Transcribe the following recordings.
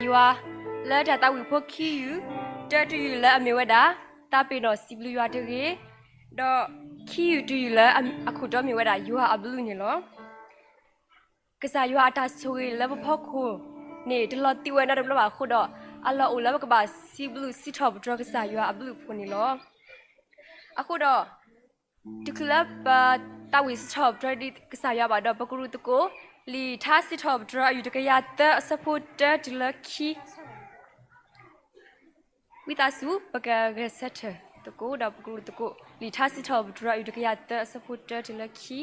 ယွၤ လၢတၢ်သးဝံၣ်ဖိခံယုၢ်, တၢတယုၢ်လၢအမ့ၢ်ဝဲဒၣ် သးပ့ၤနီၣ်စံးဘျုးယွၤတဂ့ၤ, ဒီးခံယုၢ်တယုၢ်လၢအခိၣ်တီမ့ၢ်ဝဲဒၣ် ယွၤအဘျုးန့ၣ်လီၤ. ကစၢ်ယွၤအတၢ်ဆိၣ်ဂ့ၤလၢပဖီခိၣ်န့ၣ် တလီၤသံးဝဲနီတဘျီဘၣ်အဃိဒီး အလီၢ်အိၣ်လၢပကဘၣ်စံးဘျုးစံးထီၣ်ပတြၢၤကစၢ်ယွၤအဘျုးအဖှိၣ်န့ၣ်လီၤ. အဃိဒီး တချုးလၢပသးဝံၣ်စံးထီၣ်ပတြၢၤဒ်ကစၢ်ယွၤဘၣ်ဒီး ပကရူၢ်သကိး လံာ်ထါစံးထီၣ်ပတြၢၤအယုၢ်တကယၤသၢအဆၢဖိတၢတုၤလၢခံ ဝံသးစူၤ ပကဂဲၤဆၢထၢၣ်သကိးဒီးပကရူၢ်သကိး လံာ်ထါစံးထီၣ်ပတြၢၤအယုၢ်တကယၤသၢအဆၢဖိတၢတုၤလၢခံ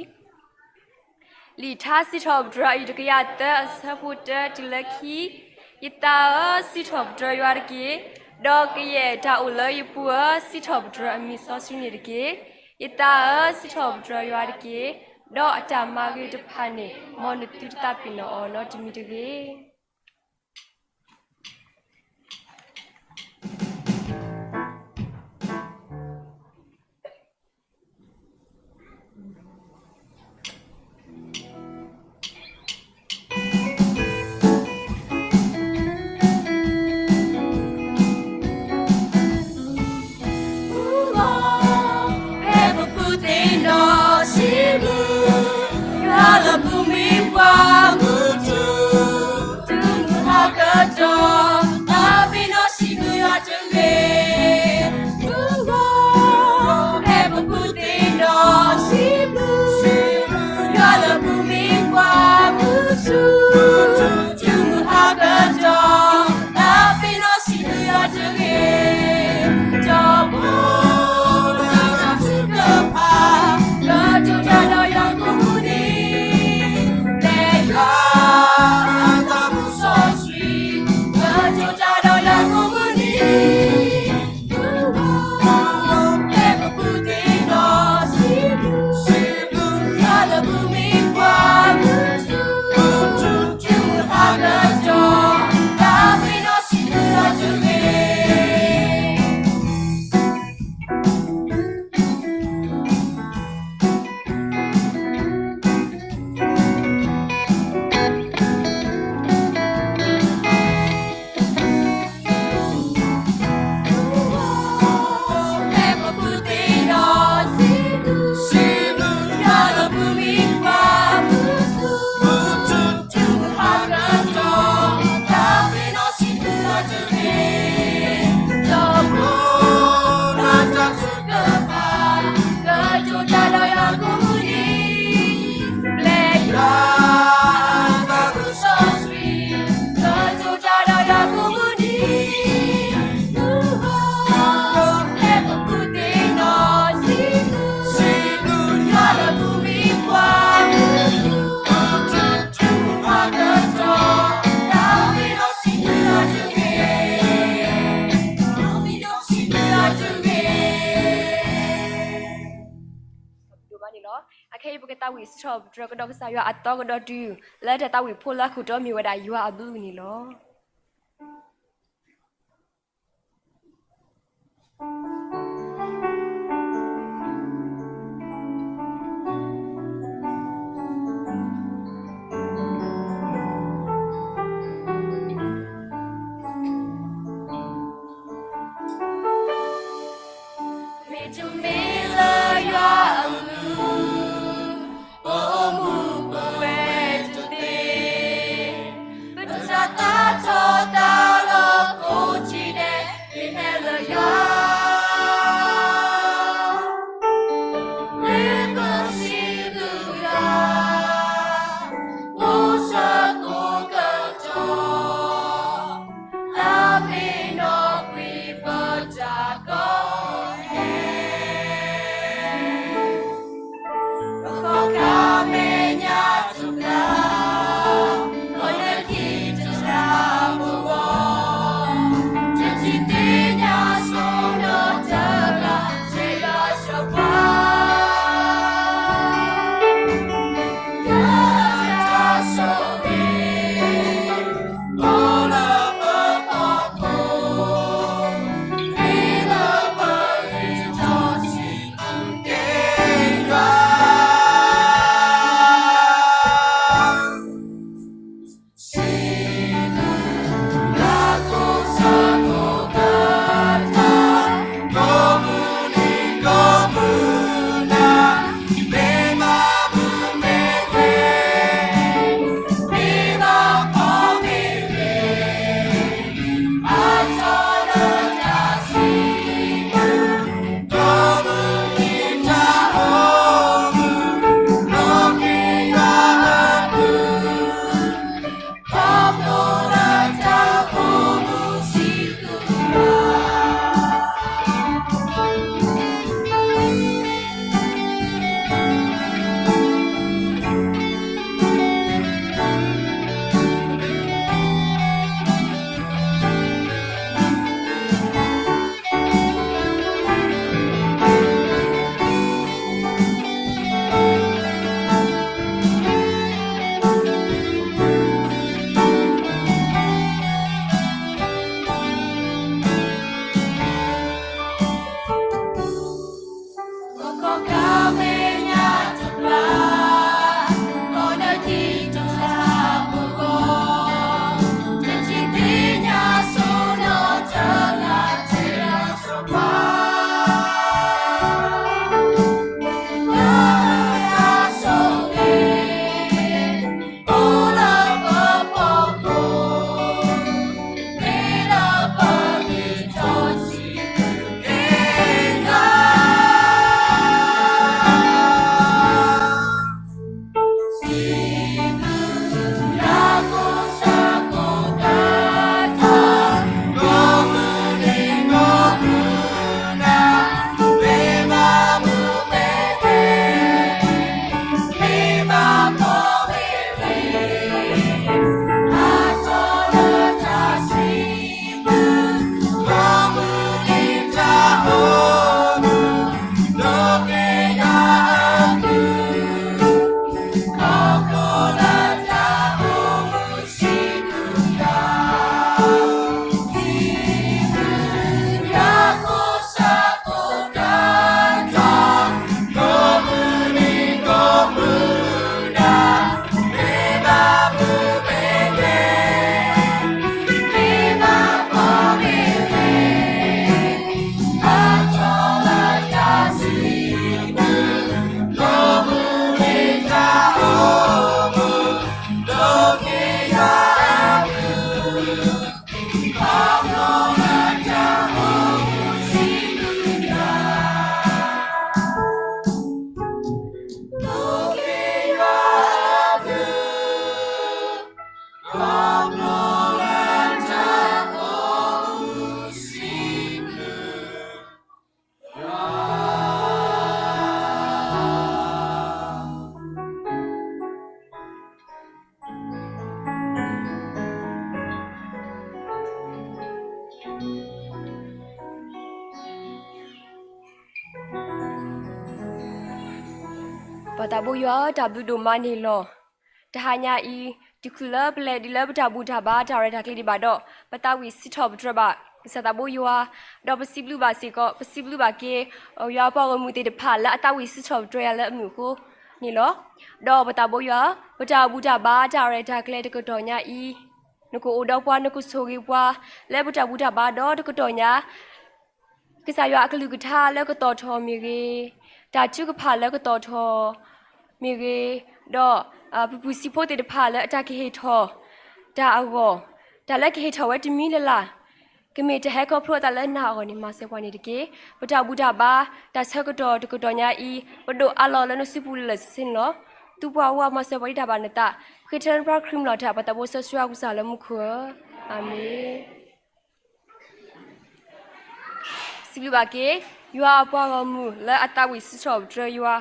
လံာ်ထါစံးထီၣ်ပတြၢၤအယုၢ်တကယၤသၢအဆၢဖိတၢတုၤလၢခံ, ယသးဧၢ, စံးထီၣ်ပတြၢၤယွၤတက့ၢ်, ဒီးကယဲၢ်တၢ်အိၣ်လၢယပူၤဧၢ, စံးထီၣ်ပတြၢၤအမံၤစီဆှံန့ၣ်တက့ၢ်. ယသးဧၢ, စံးထီၣ်ပတြၢၤယွၤတက့ၢ်, ဒီးအတၢ်မၤဂ့ၤတဖၣ်န့ၣ် မ်နသုတသးပ့ၤနီၣ်အီၤနီတမံၤတဂ့ၤ. ဒိၣ်ဘၣ်န့ၣ်လီၤ. အခဲအံၤပကသးဝံၣ်စံးထီၣ်ပတြၢၤကဒီးကစၢ်ယွၤအသီကဒီးတုၤ လၢတၢ်သးဝံၣ်ဖိလၢအခိၣ်တီမ့ၢ်ဝဲဒၣ်ယွၤအဘျုးန့ၣ်လီၤ. မ့တမ့ၢ်လၢယွၤအမုၢ် ပအိၣ်မူပဝဲတသ့, ပတၢ်သးထီၣ်သးလီၤကိးထံၣ်ဒဲး ပဟဲလၢယွၤ, မ့ၢ်ပစံးဘျုးယွၤ အိၣ်ဆၢကိးကတီၢ် ပသးဘိယွၤဧၢ, တၢ်ဘျုးဒိၣ်မးန့ၣ်လီၤ. တဟါညါအံၤ, တုၤခုလၢပလဲၤဒ်လၢပတၢ်ဘူၣ်တၢ်ဘါတၢ်ရဲၣ်တၢ်ကျဲၤဒံးဘၣ်ဒီး, ပသးဝံၣ်စံးထီၣ်ပတြၢၤဘၣ် ကစၢ်သးဘိယွၤ, ဒီးပစံးဘျုးဘၣ်စ့ၢ်ကီး, ပစံးဘျုးဘၣ်က့ၤ ယွၤပှၤဂီၢ်မုၢ်သ့ၣ်တဖၣ်လၢအသးဝံၣ်စံးထီၣ်ပတြၢၤယၤလၢအမုာ်အဃိန့ၣ်လီၤ. ဒီးပသးဘိယွၤ, ပတၢ်ဘူၣ်တၢ်ဘါတၢ်ရဲၣ်တၢ်ကျဲၤတကတီၢ်ညါအံၤ, နကအိၣ်ဒီးပှၤ နကဆိၣ်ဂ့ၤပှၤ လၢပတၢ်ဘူၣ်တၢ်ဘါဒီးတကတီၢ်ညါ ကစၢ်ယွၤအကလုၢ်ကထါလၢကသီၣ်ထီၣ်မ့ၢ်ဂ့ၤ, တၢ်ထုကဖၣ်လၢကသီၣ်ထီၣ်မ့ၢ်ဂ့ၤ, ဒီးပပုၢ်စံးဖိသ့ၣ်တဖၣ်လၢအတၢ်ကဟ့ၣ်ထီၣ်တၢ်အဂီၢ်, တၢ်လၢကဟ့ၣ်ထီၣ်ဝဲတမံၤလၢ်လၢ်, ကမ့ၢ်တၢ်ဟဲခီဖျိအသးလၢနၤအဂီၢ်န့ၣ် မၤစၢၤပှၤန့ၣ်တက့ၢ်. ပတၢ်ဘူၣ်တၢ်ဘါ တၢ်ဆၢကတီၢ်တကတီၢ်ညါအံၤ, ပဒိၣ်အးလီၤလၢနစုပူၤလၢာ်လၢာ်ဆ့ဆ့န့ၣ်လီၤ. သူပှၤဝဲမၤစၢၤပှၤဒ်တၢ်ဘၣ်နသး, ဃ့ထၢနပှၤခရံာ်မုၢ်လီၤတၢ် ပသးဘိစီဆှံယွၤကစၢ်လၢမူခိၣ်ဧၢ, အၤမ့ၣ်. စံးဘျုးဘၣ်က့ၤ ယွၤအပှၤဂီၢ်မုၢ်လၢအသးဝံၣ်စံးထီၣ်ပတြၢၤယွၤ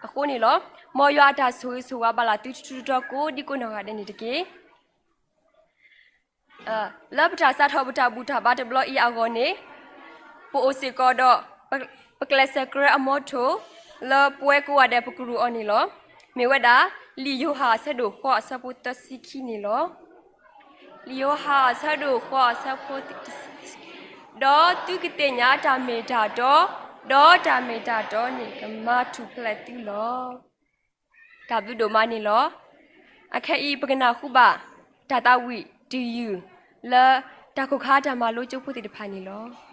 အဃိန့ၣ်လီၤ. မ်ယွၤအတၢ်ဆိၣ်ဂ့ၤဆိၣ်ဝါဘၣ်လၢသုတထူတတီကိးဒံကိးနီၢ်ဂၤဒဲးန့ၣ်တက့ၢ်. လၢပတၢ်စးထီၣ်ပတၢ်ဘူၣ်တၢ်ဘါတဘျီအံၤအဂီၢ်န့ၣ်, ပအိၣ်စ့ၢ်ကီးဒီး ပကျဲးစၢးကြၢးအမီထိၣ် လၢပဝဲကိးဂၤဒဲးပကရူၢ်အီၤန့ၣ်လီၤ. မ့ၢ်ဝဲဒၣ် လံာ်ယိၤဟၣ်အဆၢဒိၣ်ဃိးအဆၢဖိသၢဆံခံန့ၣ်လီၤ. လံာ်ယိၤဟၣ်အဆၢဒိၣ်ဃိးအဆၢဖိသၢဆံခံ, ဒီးသုကသ့ၣ်ညါတၢ်မ့ၢ်တၢ်တီ, ဒီးတၢ်မ့ၢ်တၢ်တီန့ၣ်ကမၤထူၣ်ဖျဲးသုလီၤ. တၢ်ဘျုးဒိၣ်မးန့ၣ်လီၤ. အခဲအံၤပကနၢ်ဟူဘၣ် တၢ်သးဝံၣ်တယုၢ် လၢတၢ်ကိၢ်ခါတၢ်မၤလိကၠိဖိသ့ၣ်တဖၣ်န့ၣ်လီၤ.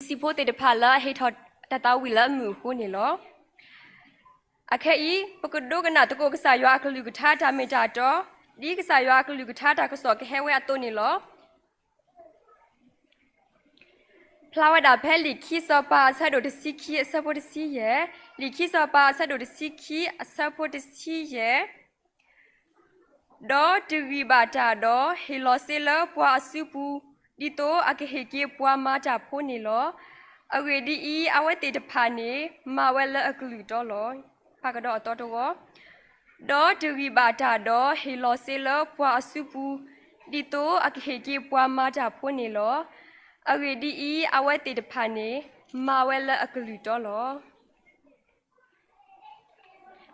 လံာ်စီဆှံဖိသ့ၣ်တဖၣ်လၢအဟ့ၣ်ထီၣ်တၢ်သးဝံၣ်လၢအမုာ်အဃိန့ၣ်လီၤ. အခဲအံၤ ပကဒိကနၣ်သကိးကစၢ်ယွၤအကလုၢ်ကထါတၢ်မ့ၢ်တၢ်တီ, ဒ်ကစၢ်ယွၤအကလုၢ်ကထါတၢ်ကစီၣ်ကဟဲဝဲအသိးန့ၣ်လီၤ. ဖျါဝဲဒၣ်ဖဲလံာ်ခံစီၤပၤအဆၢဒိၣ်တဆံခံအဆၢဖိတဆံယဲၢ်, လံာ်ခံစီၤပၤအဆၢဒိၣ်တဆံခံအဆၢဖိတဆံယဲၢ်, ဒီးတဂံၢ်ဘၣ်တၢ်ဒီး ဟ့ၣ်လီၤစ့လၢပှၤအစုပူၤ, ဒ်သိးအကဟ့ၣ်က့ၤပှၤမၤတၢ်ဖိန့ၣ်လီၤ. အဂ့ၢ်ဒ်အံၤ, အဝဲသ့ၣ်တဖၣ်န့ၣ် မၤဝဲလၢအကလုၢ်တီလီၤ. ဖးကဒီးအသီတဝီ, ဒီးတဂံၢ်ဘၣ်တၢ်ဒီး ဟ့ၣ်လီၤစ့လၢပှၤအစုပူၤ, ဒ်သိးအကဟ့ၣ်က့ၤပှၤမၤတၢ်ဖိန့ၣ်လီၤ. အဂ့ၢ်ဒ်အံၤ, အဝဲသ့ၣ်တဖၣ်န့ၣ် မၤဝဲလၢအကလုၢ်တီလီၤ.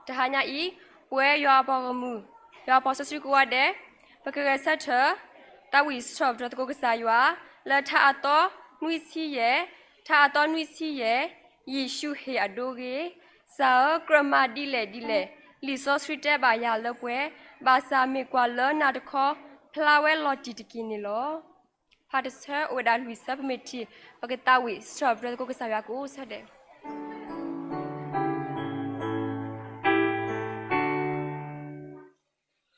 တဟါညါအံၤ, ပဝဲယွၤအပှၤဂီၢ်မုၢ်, ယွၤအပှၤစီဆှံကိးဂၤဒဲး, ပကဂဲၤဆၢထၢၣ် သးဝံၣ်စံးထီၣ်ပတြၢၤသကိးကစၢ်ယွၤ လၢထါအသီနွံဆံယဲၢ်, ထါအသီနွံဆံယဲၢ်, ယ့ၣ်ၡူးဟ့ၣ်အဒိအဂ့ၢ်, ကစၢ်ဧၢ, ကြၢးမၤဒ်လဲၣ်ဒ်လဲၣ်, လံာ်စီဆှံတဲဘၣ်ယၤလၢပှဲၤ, ဘၣ်ဆၣ်မ့ၢ်ကွၢ်လၢနၤတခီ, ဖျါဝဲလီၤတံၢ်တက့ၢ်န့ၣ်လီၤ. ဖးတဆၢအိၣ်ဝဲဒၣ်လွံၢ်ဆၢ ပမ့ၢ်ထံၣ် ပကသးဝံၣ်စံးထီၣ်ပတြၢၤသကိးကစၢ်ယွၤကအိၣ်ဆၢဒဲး.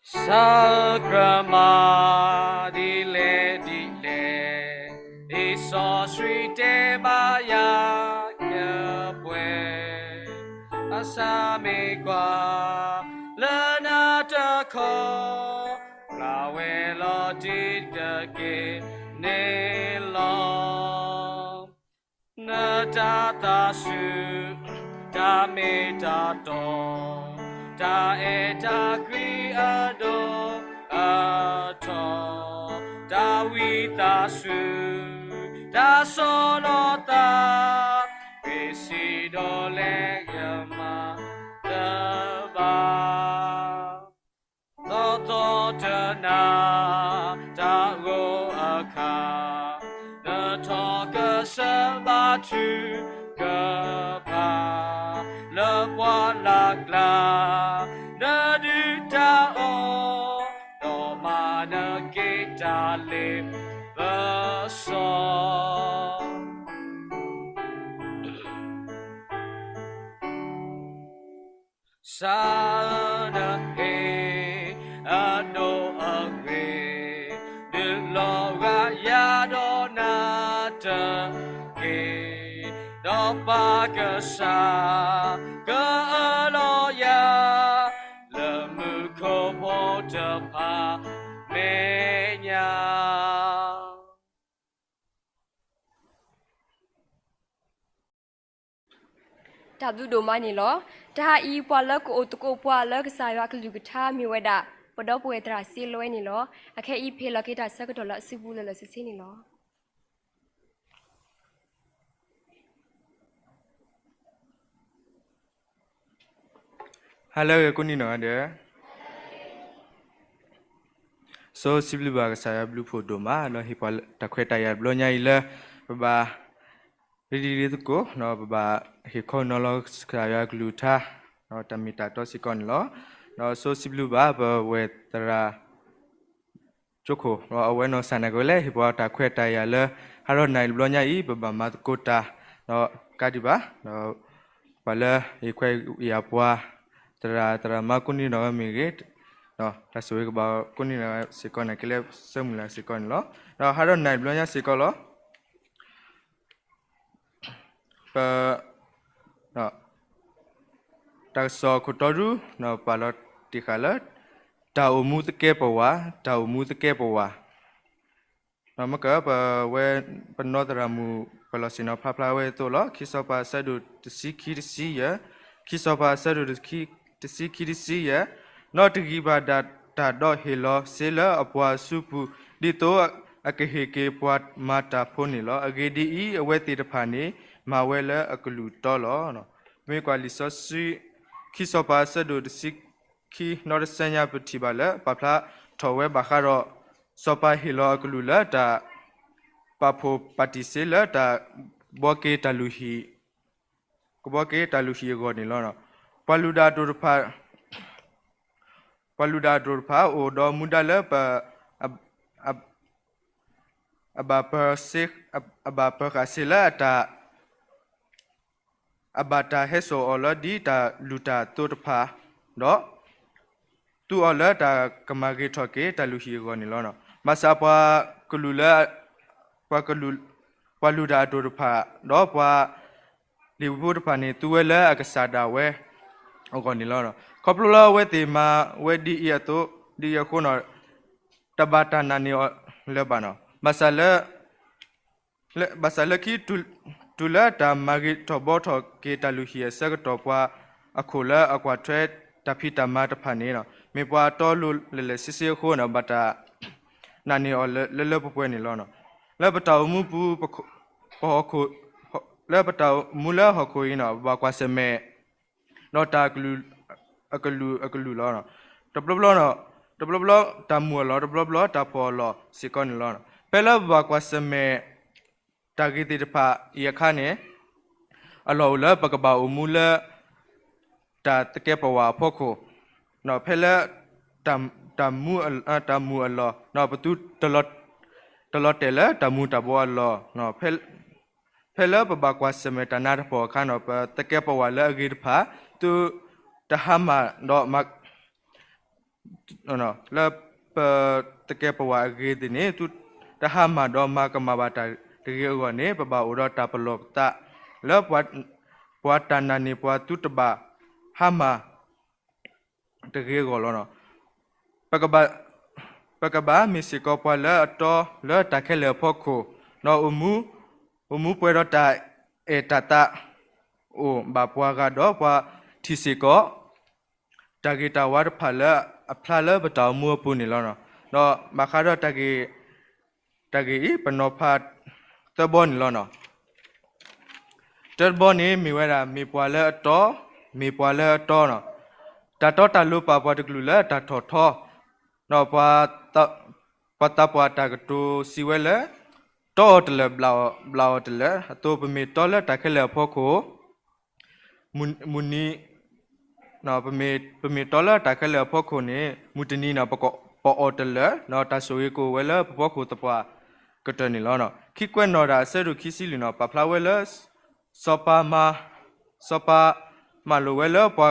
ကစၢ်ဧၢ, ကြၢးမၤဒ်လဲၣ်ဒ်လဲၣ်, လံာ်စီဆှံတဲဘၣ်ယၤလၢပှဲၤ, ဘၣ်ဆၣ်မ့ၢ်ကွၢ်လၢနၤတခီ, ဖျါဝဲလီၤတံၢ်တက့ၢ်န့ၣ်လီၤ. နတၢ်သးဆူၣ်, တၢ်မ့ၢ်တၢ်တီ, တၢ်အဲၣ်တၢ်ကွံအဒိၣ်အထီ, တၢ်ဝံသးစူၤ, တၢ်ဆီၣ်လီၤသး, ပ့ၤစံးဒီးလဲၤယမၤတဘၣ် သီသီတနၤ တၢ်ဂီၤအခါ, နထီၣ်ကစၢၢ်ဘါထုကဖၣ်, လၢပှၤလၢ်ကျါ နဒုၣ်တၢ်အီၣ်, ဒီးမၤနက့ၤတၢ်လ့ပစီ ကစၢ်ဧၢ, နဟ့ၣ်အဒိအဂ့ၤ, ဒုးလီၤဂာ်ယၤဒီးနၤတက့ၢ်, ဒီးပၢ်ကစၢ် ကအၢၣ်လီၤယၤ လၢမူခိၣ်ဖိတဖၣ်မဲာ်ညါ တၢ်ဘျုးဒိၣ်မးန့ၣ်လီၤ. တဟါအံၤ ပှၤလၢကအိၣ်သကိးပှၤလၢကစၢ်ယွၤအကလုၢ်ကထါမ့ၢ်ဝဲဒၣ် ပဒီပုၢ်ဝဲၢ်သရၣ်စ့လွဲန့ၣ်လီၤ. အခဲအံၤ ပဟ့ၣ်လီၤက့ၤတၢ်ဆၢကတီၢ်လၢအစုပူၤလၢာ်လၢာ်ဆ့ဆ့န့ၣ်လီၤ. Hello ကိးနံၤနီၢ်ဂၤဒဲး, စီစံးဘျုးဘၣ်ကစၢ်ယွၤဘျုးဖှိၣ်ဒိၣ်မး လၢဟ့ၣ်ပှၤတၢ်ခွဲးတၢ်ယာ်တဘျီညါအံၤလၢ ပဘၣ် ရ့ဒံရ့သကိး ပဘၣ်ဟ့ၣ်ခီနီၤလီၤကစၢ်ယွၤကလုၢ်ကထါ တၢ်မ့ၢ်တၢ်တီစ့ၢ်ကီးန့ၣ်လီၤ. ဒီးစီစံးဘျုးဘၣ်ပဝဲၢ်သရၣ် ကၠိခိၣ် ဒီးအဝဲနီၢ်ကစၢ်န့ၣ်ကဝဲလဲၣ် ဟ့ၣ်ပှၤတၢ်ခွဲးတၢ်ယာ်လၢ ဟးထီၣ်နၤအံၤတဘျီညါအံၤ ပဘၣ်မၤသကိးတၢ် ဒီးကးဒံးဘၣ် ဒီးပှၤလၢဟ့ၣ်ခွဲးယာ်ပှၤ သရၣ်သရၣ်မါကိးနံၤနီၢ်ဂၤမ့ၢ်ဂ့ၤ တၢ်ဆိၣ်ဂ့ၤကဘၣ်ကိးနံၤနီၢ်ဂၤစ့ၢ်ကီးန့ၣ် ကလဲၤဆၢမုၢ်လၢ်စ့ၢ်ကီးန့ၣ်လီၤ. ဒီးဟးထီၣ်နၤအံၤတဘျီညါစ့ၢ်ကီးလီၤ. ပ တၢ်ကစီၣ်ခိၣ်တီဒု ပာ်လီၤတ့ၢ်ဃာ်လၢ တၢ်အိၣ်မူသကဲပဝး, တၢ်အိၣ်မူသကဲပဝး, မ့ၢ်က ပဝဲ ပနီၢ်သရၣ်မုၣ် ပလီၢ်ဆ့ၣ်နီၤဖျါဖျါဝဲအသိးလီၤ. ခံစီၤပၤအဆၢဒိၣ်တဆံခံတဆံယဲၢ်, ခံစီၤပၤအဆၢဒိၣ်တဆံခံတဆံယဲၢ်, ဒီးတဂံၢ်ဘၣ်ဒၣ်တၢ်ဒီးဟ့ၣ်လီၤစ့လၢအပှၤအစုပူၤ, ဒ်သိးအကဟ့ၣ်က့ၤပှၤမၤတၢ်ဖိန့ၣ်လီၤ. အဂ့ၢ်ဒ်အံၤ, အဝဲသ့ၣ်တဖၣ်န့ၣ် မၤဝဲလၢအကလုၢ်တီလီၤ. ပမ့ၢ်ကွၢ်လံာ်စီဆှံ ခံစီၤပၤအဆၢဒိၣ်တဆံခံ နီၢ်တဆၢညါပထံၣ်ဘၣ်လၢ ပာ်ဖျါထီၣ်ဝဲဘၣ်ဃးဒီး စီၤပၤဟ့ၣ်လီၤအကလုၢ်လၢတၢ် ပာ်ဖှိၣ်ပာ်တံၢ်စ့လၢတၢ်ဘှီက့ၤတၢ်လုၢ်ဟံၣ်, ကဘှီက့ၤတၢ်လုၢ်ဟံၣ်အဂီၢ်န့ၣ်လီၤ. ပှၤလုၢ်တၢ်အဒိၣ်တဖၣ် ပှၤလုၢ်တၢ်အဒိၣ်တဖၣ် အိၣ်ဒီးမူဒါလၢပ အ အ အဘၣ်ပၢ, အဘၣ်ပၢဃာ်စ့လၢအတၢ် အဘၣ်တၢ်ဟဲစိာ်အီၤလၢဒ်တၢ်လူၤတၢ်အသိးတဖၣ်, ဒီး သူအီၤလၢတၢ်ကမၤဂ့ၤထီၣ်က့ၤတၢ်လုၢ်ဟံၣ်အဂီၢ်န့ၣ်လီၤ. ဘၣ်ဆၣ်ပှၤကလူးလၢ ပှၤကလူး, ပှၤလုၢ်တၢ်အဒိၣ်တဖၣ်, ဒီးပှၤလ့ၤဝံဖိတဖၣ်န့ၣ် သူဝဲလၢအကစၢ်ဒၣ်ဝဲအဂီၢ်န့ၣ်လီၤ. ခီဖျိလၢအဝဲသ့ၣ်မၤဝဲဒ်အံၤအသိး, ဒ်အံၤအဃိန့ၣ် တဘၣ်တၢ်နာ်န့ၢ်အီၤလၢၤဘၣ်န့ၣ်. ဘၣ်ဆၣ်လၢ လၢ, ဘၣ်ဆၣ်လၢခံ တုၤလၢတၢ်မၤဂ့ၤထီၣ်ဘှီထီၣ်က့ၤတၢ်လုၢ်ဟံၣ်အဆၢကတီၢ် ပှၤအခိၣ်လၢအကွၢ်ထွဲတၢ်ဖံးတၢ်မၤတဖၣ်န့ၣ်, မ့ၢ်ပှၤတီလိၤလဲၢ်လဲၢ်ဆ့ဆ့အဃိန့ၣ် ဘၣ်တၢ်နာ်န့ၢ်အီၤလၢလၢပှဲၤပှဲၤန့ၣ်လီၤ. လၢပတၢ်အိၣ်မူပူၤ, ပဟီၣ်ခိၣ်, လၢပတၢ်အိၣ်မူလၢဟီၣ်ခိၣ်အံၤန့ၣ် ဘၣ်ကွၢ်ဆၢၣ်မဲာ် ဒီးတၢ်အကလုာ်အကလုာ်လီၤ. တဘျီဘျီ, တဘျီဘျီတၢ်မူအလီၢ်, တဘျီဘျီတၢ်ဖှီၣ်အလီၢ်စ့ၢ်ကီးန့ၣ်လီၤ. ဖဲလၢပဘၣ်ကွၢ်ဆၢၣ်မဲာ် တၢ်ဂ့ၤသ့ၣ်တဖၣ်အံၤအခါန့ၣ်, အလီၢ်အိၣ်လၢပကဘၣ်အိၣ်မူလၢ တၢ်သကဲးပဝးအဖီခိၣ်, ဖဲလၢ တၢ်မူအလီၢ်, ပသူတလီၤတဲာ်လၢတၢ်မူၤတၢ်ဘှီအလီၢ်, ဖဲလၢပဘၣ်ကွၢ်ဆၢၣ်မဲာ်တၢ်နါတၢ်ဖှီၣ်အခါန့ၣ် ပသကဲးပဝးလၢအဂ့ၤတဖၣ် သုတဟါမၢ်ဒီး လၢပသကဲးပဝးအဂ့ၤသ့ၣ်န့ၣ် သုတဟါမၢ်ဒီးမၤကမၣ်ဘၣ်တၢ်တဂ့ၤအဂီၢ်န့ၣ် ပဘၣ်အိၣ်ဒီးတၢ်ပလီၢ်ပသး လၢပှၤတၢ်နာ်န့ၢ်ပှၤ သုတဘၣ်ဟါမၢ် တဂ့ၤအဂီၢ်လီၤ. ပကဘၣ်, ပကဘၣ်မ့ၢ်စ့ၢ်ကီးပှၤလၢအတီလၢတၢ်ခဲလၢာ်အဖီခိၣ်, ဒီးအိၣ်မူပှဲၤဒီးတၢ်အဲၣ်တၢ်သး အိၣ်ဘၣ်ပှၤဂၤဒီးပှၤထံၣ်စ့ၢ်ကီး တၢ်ဂ့ၤတၢ်ဝါတဖၣ်လၢအဖျါလၢပတၢ်အိၣ်မူအပူၤန့ၣ်လီၤ. ဒီးဘၣ်ဃးဒီးတၢ်ဂ့ၤ, တၢ်ဂ့ၤအံၤ ပနီၤဖးသၢဘီန့ၣ်လီၤ. တၢတဘီန့ၣ် မ့ၢ်ဝဲဒၣ် မ့ၢ်ပှၤလၢအတီ, မ့ၢ်ပှၤလၢအတီန့ၣ်, တၢ်တီတၢ်လိၤပာ်ပှၤတကလုာ်လၢတၢ်ထီၣ်ထီ, ဒီးပှၤသးပှၢ်တၢ်ကတိၤစံးဝဲလၢ တီအီၤတလၢာ် ဘျးအီၤတလၢာ်အသိး ပမ့ၢ်တီလၢတၢ်ခဲလၢာ်အဖီခိၣ် မုၢ်နံၤ, ပမ့ၢ်တီလၢတၢ်ခဲလၢာ်အဖီခိၣ်န့ၣ် မုၢ်တနံၤန့ၣ် ပအီၣ်တလၢာ်, တၢ်ဆိၣ်ဂ့ၤကအိၣ်ဝဲလၢပဖီခိၣ်သပှၢ်ကတၢၢ်န့ၣ်လီၤ. ခံကွဲးနီၣ်တၢ်အဆၢဒိၣ်ခံဆံလွံၢ်န့ၣ် ပာ်ဖျါဝဲလၢ စီၤပၤမၤလိာ်ဝဲလၢပှၤ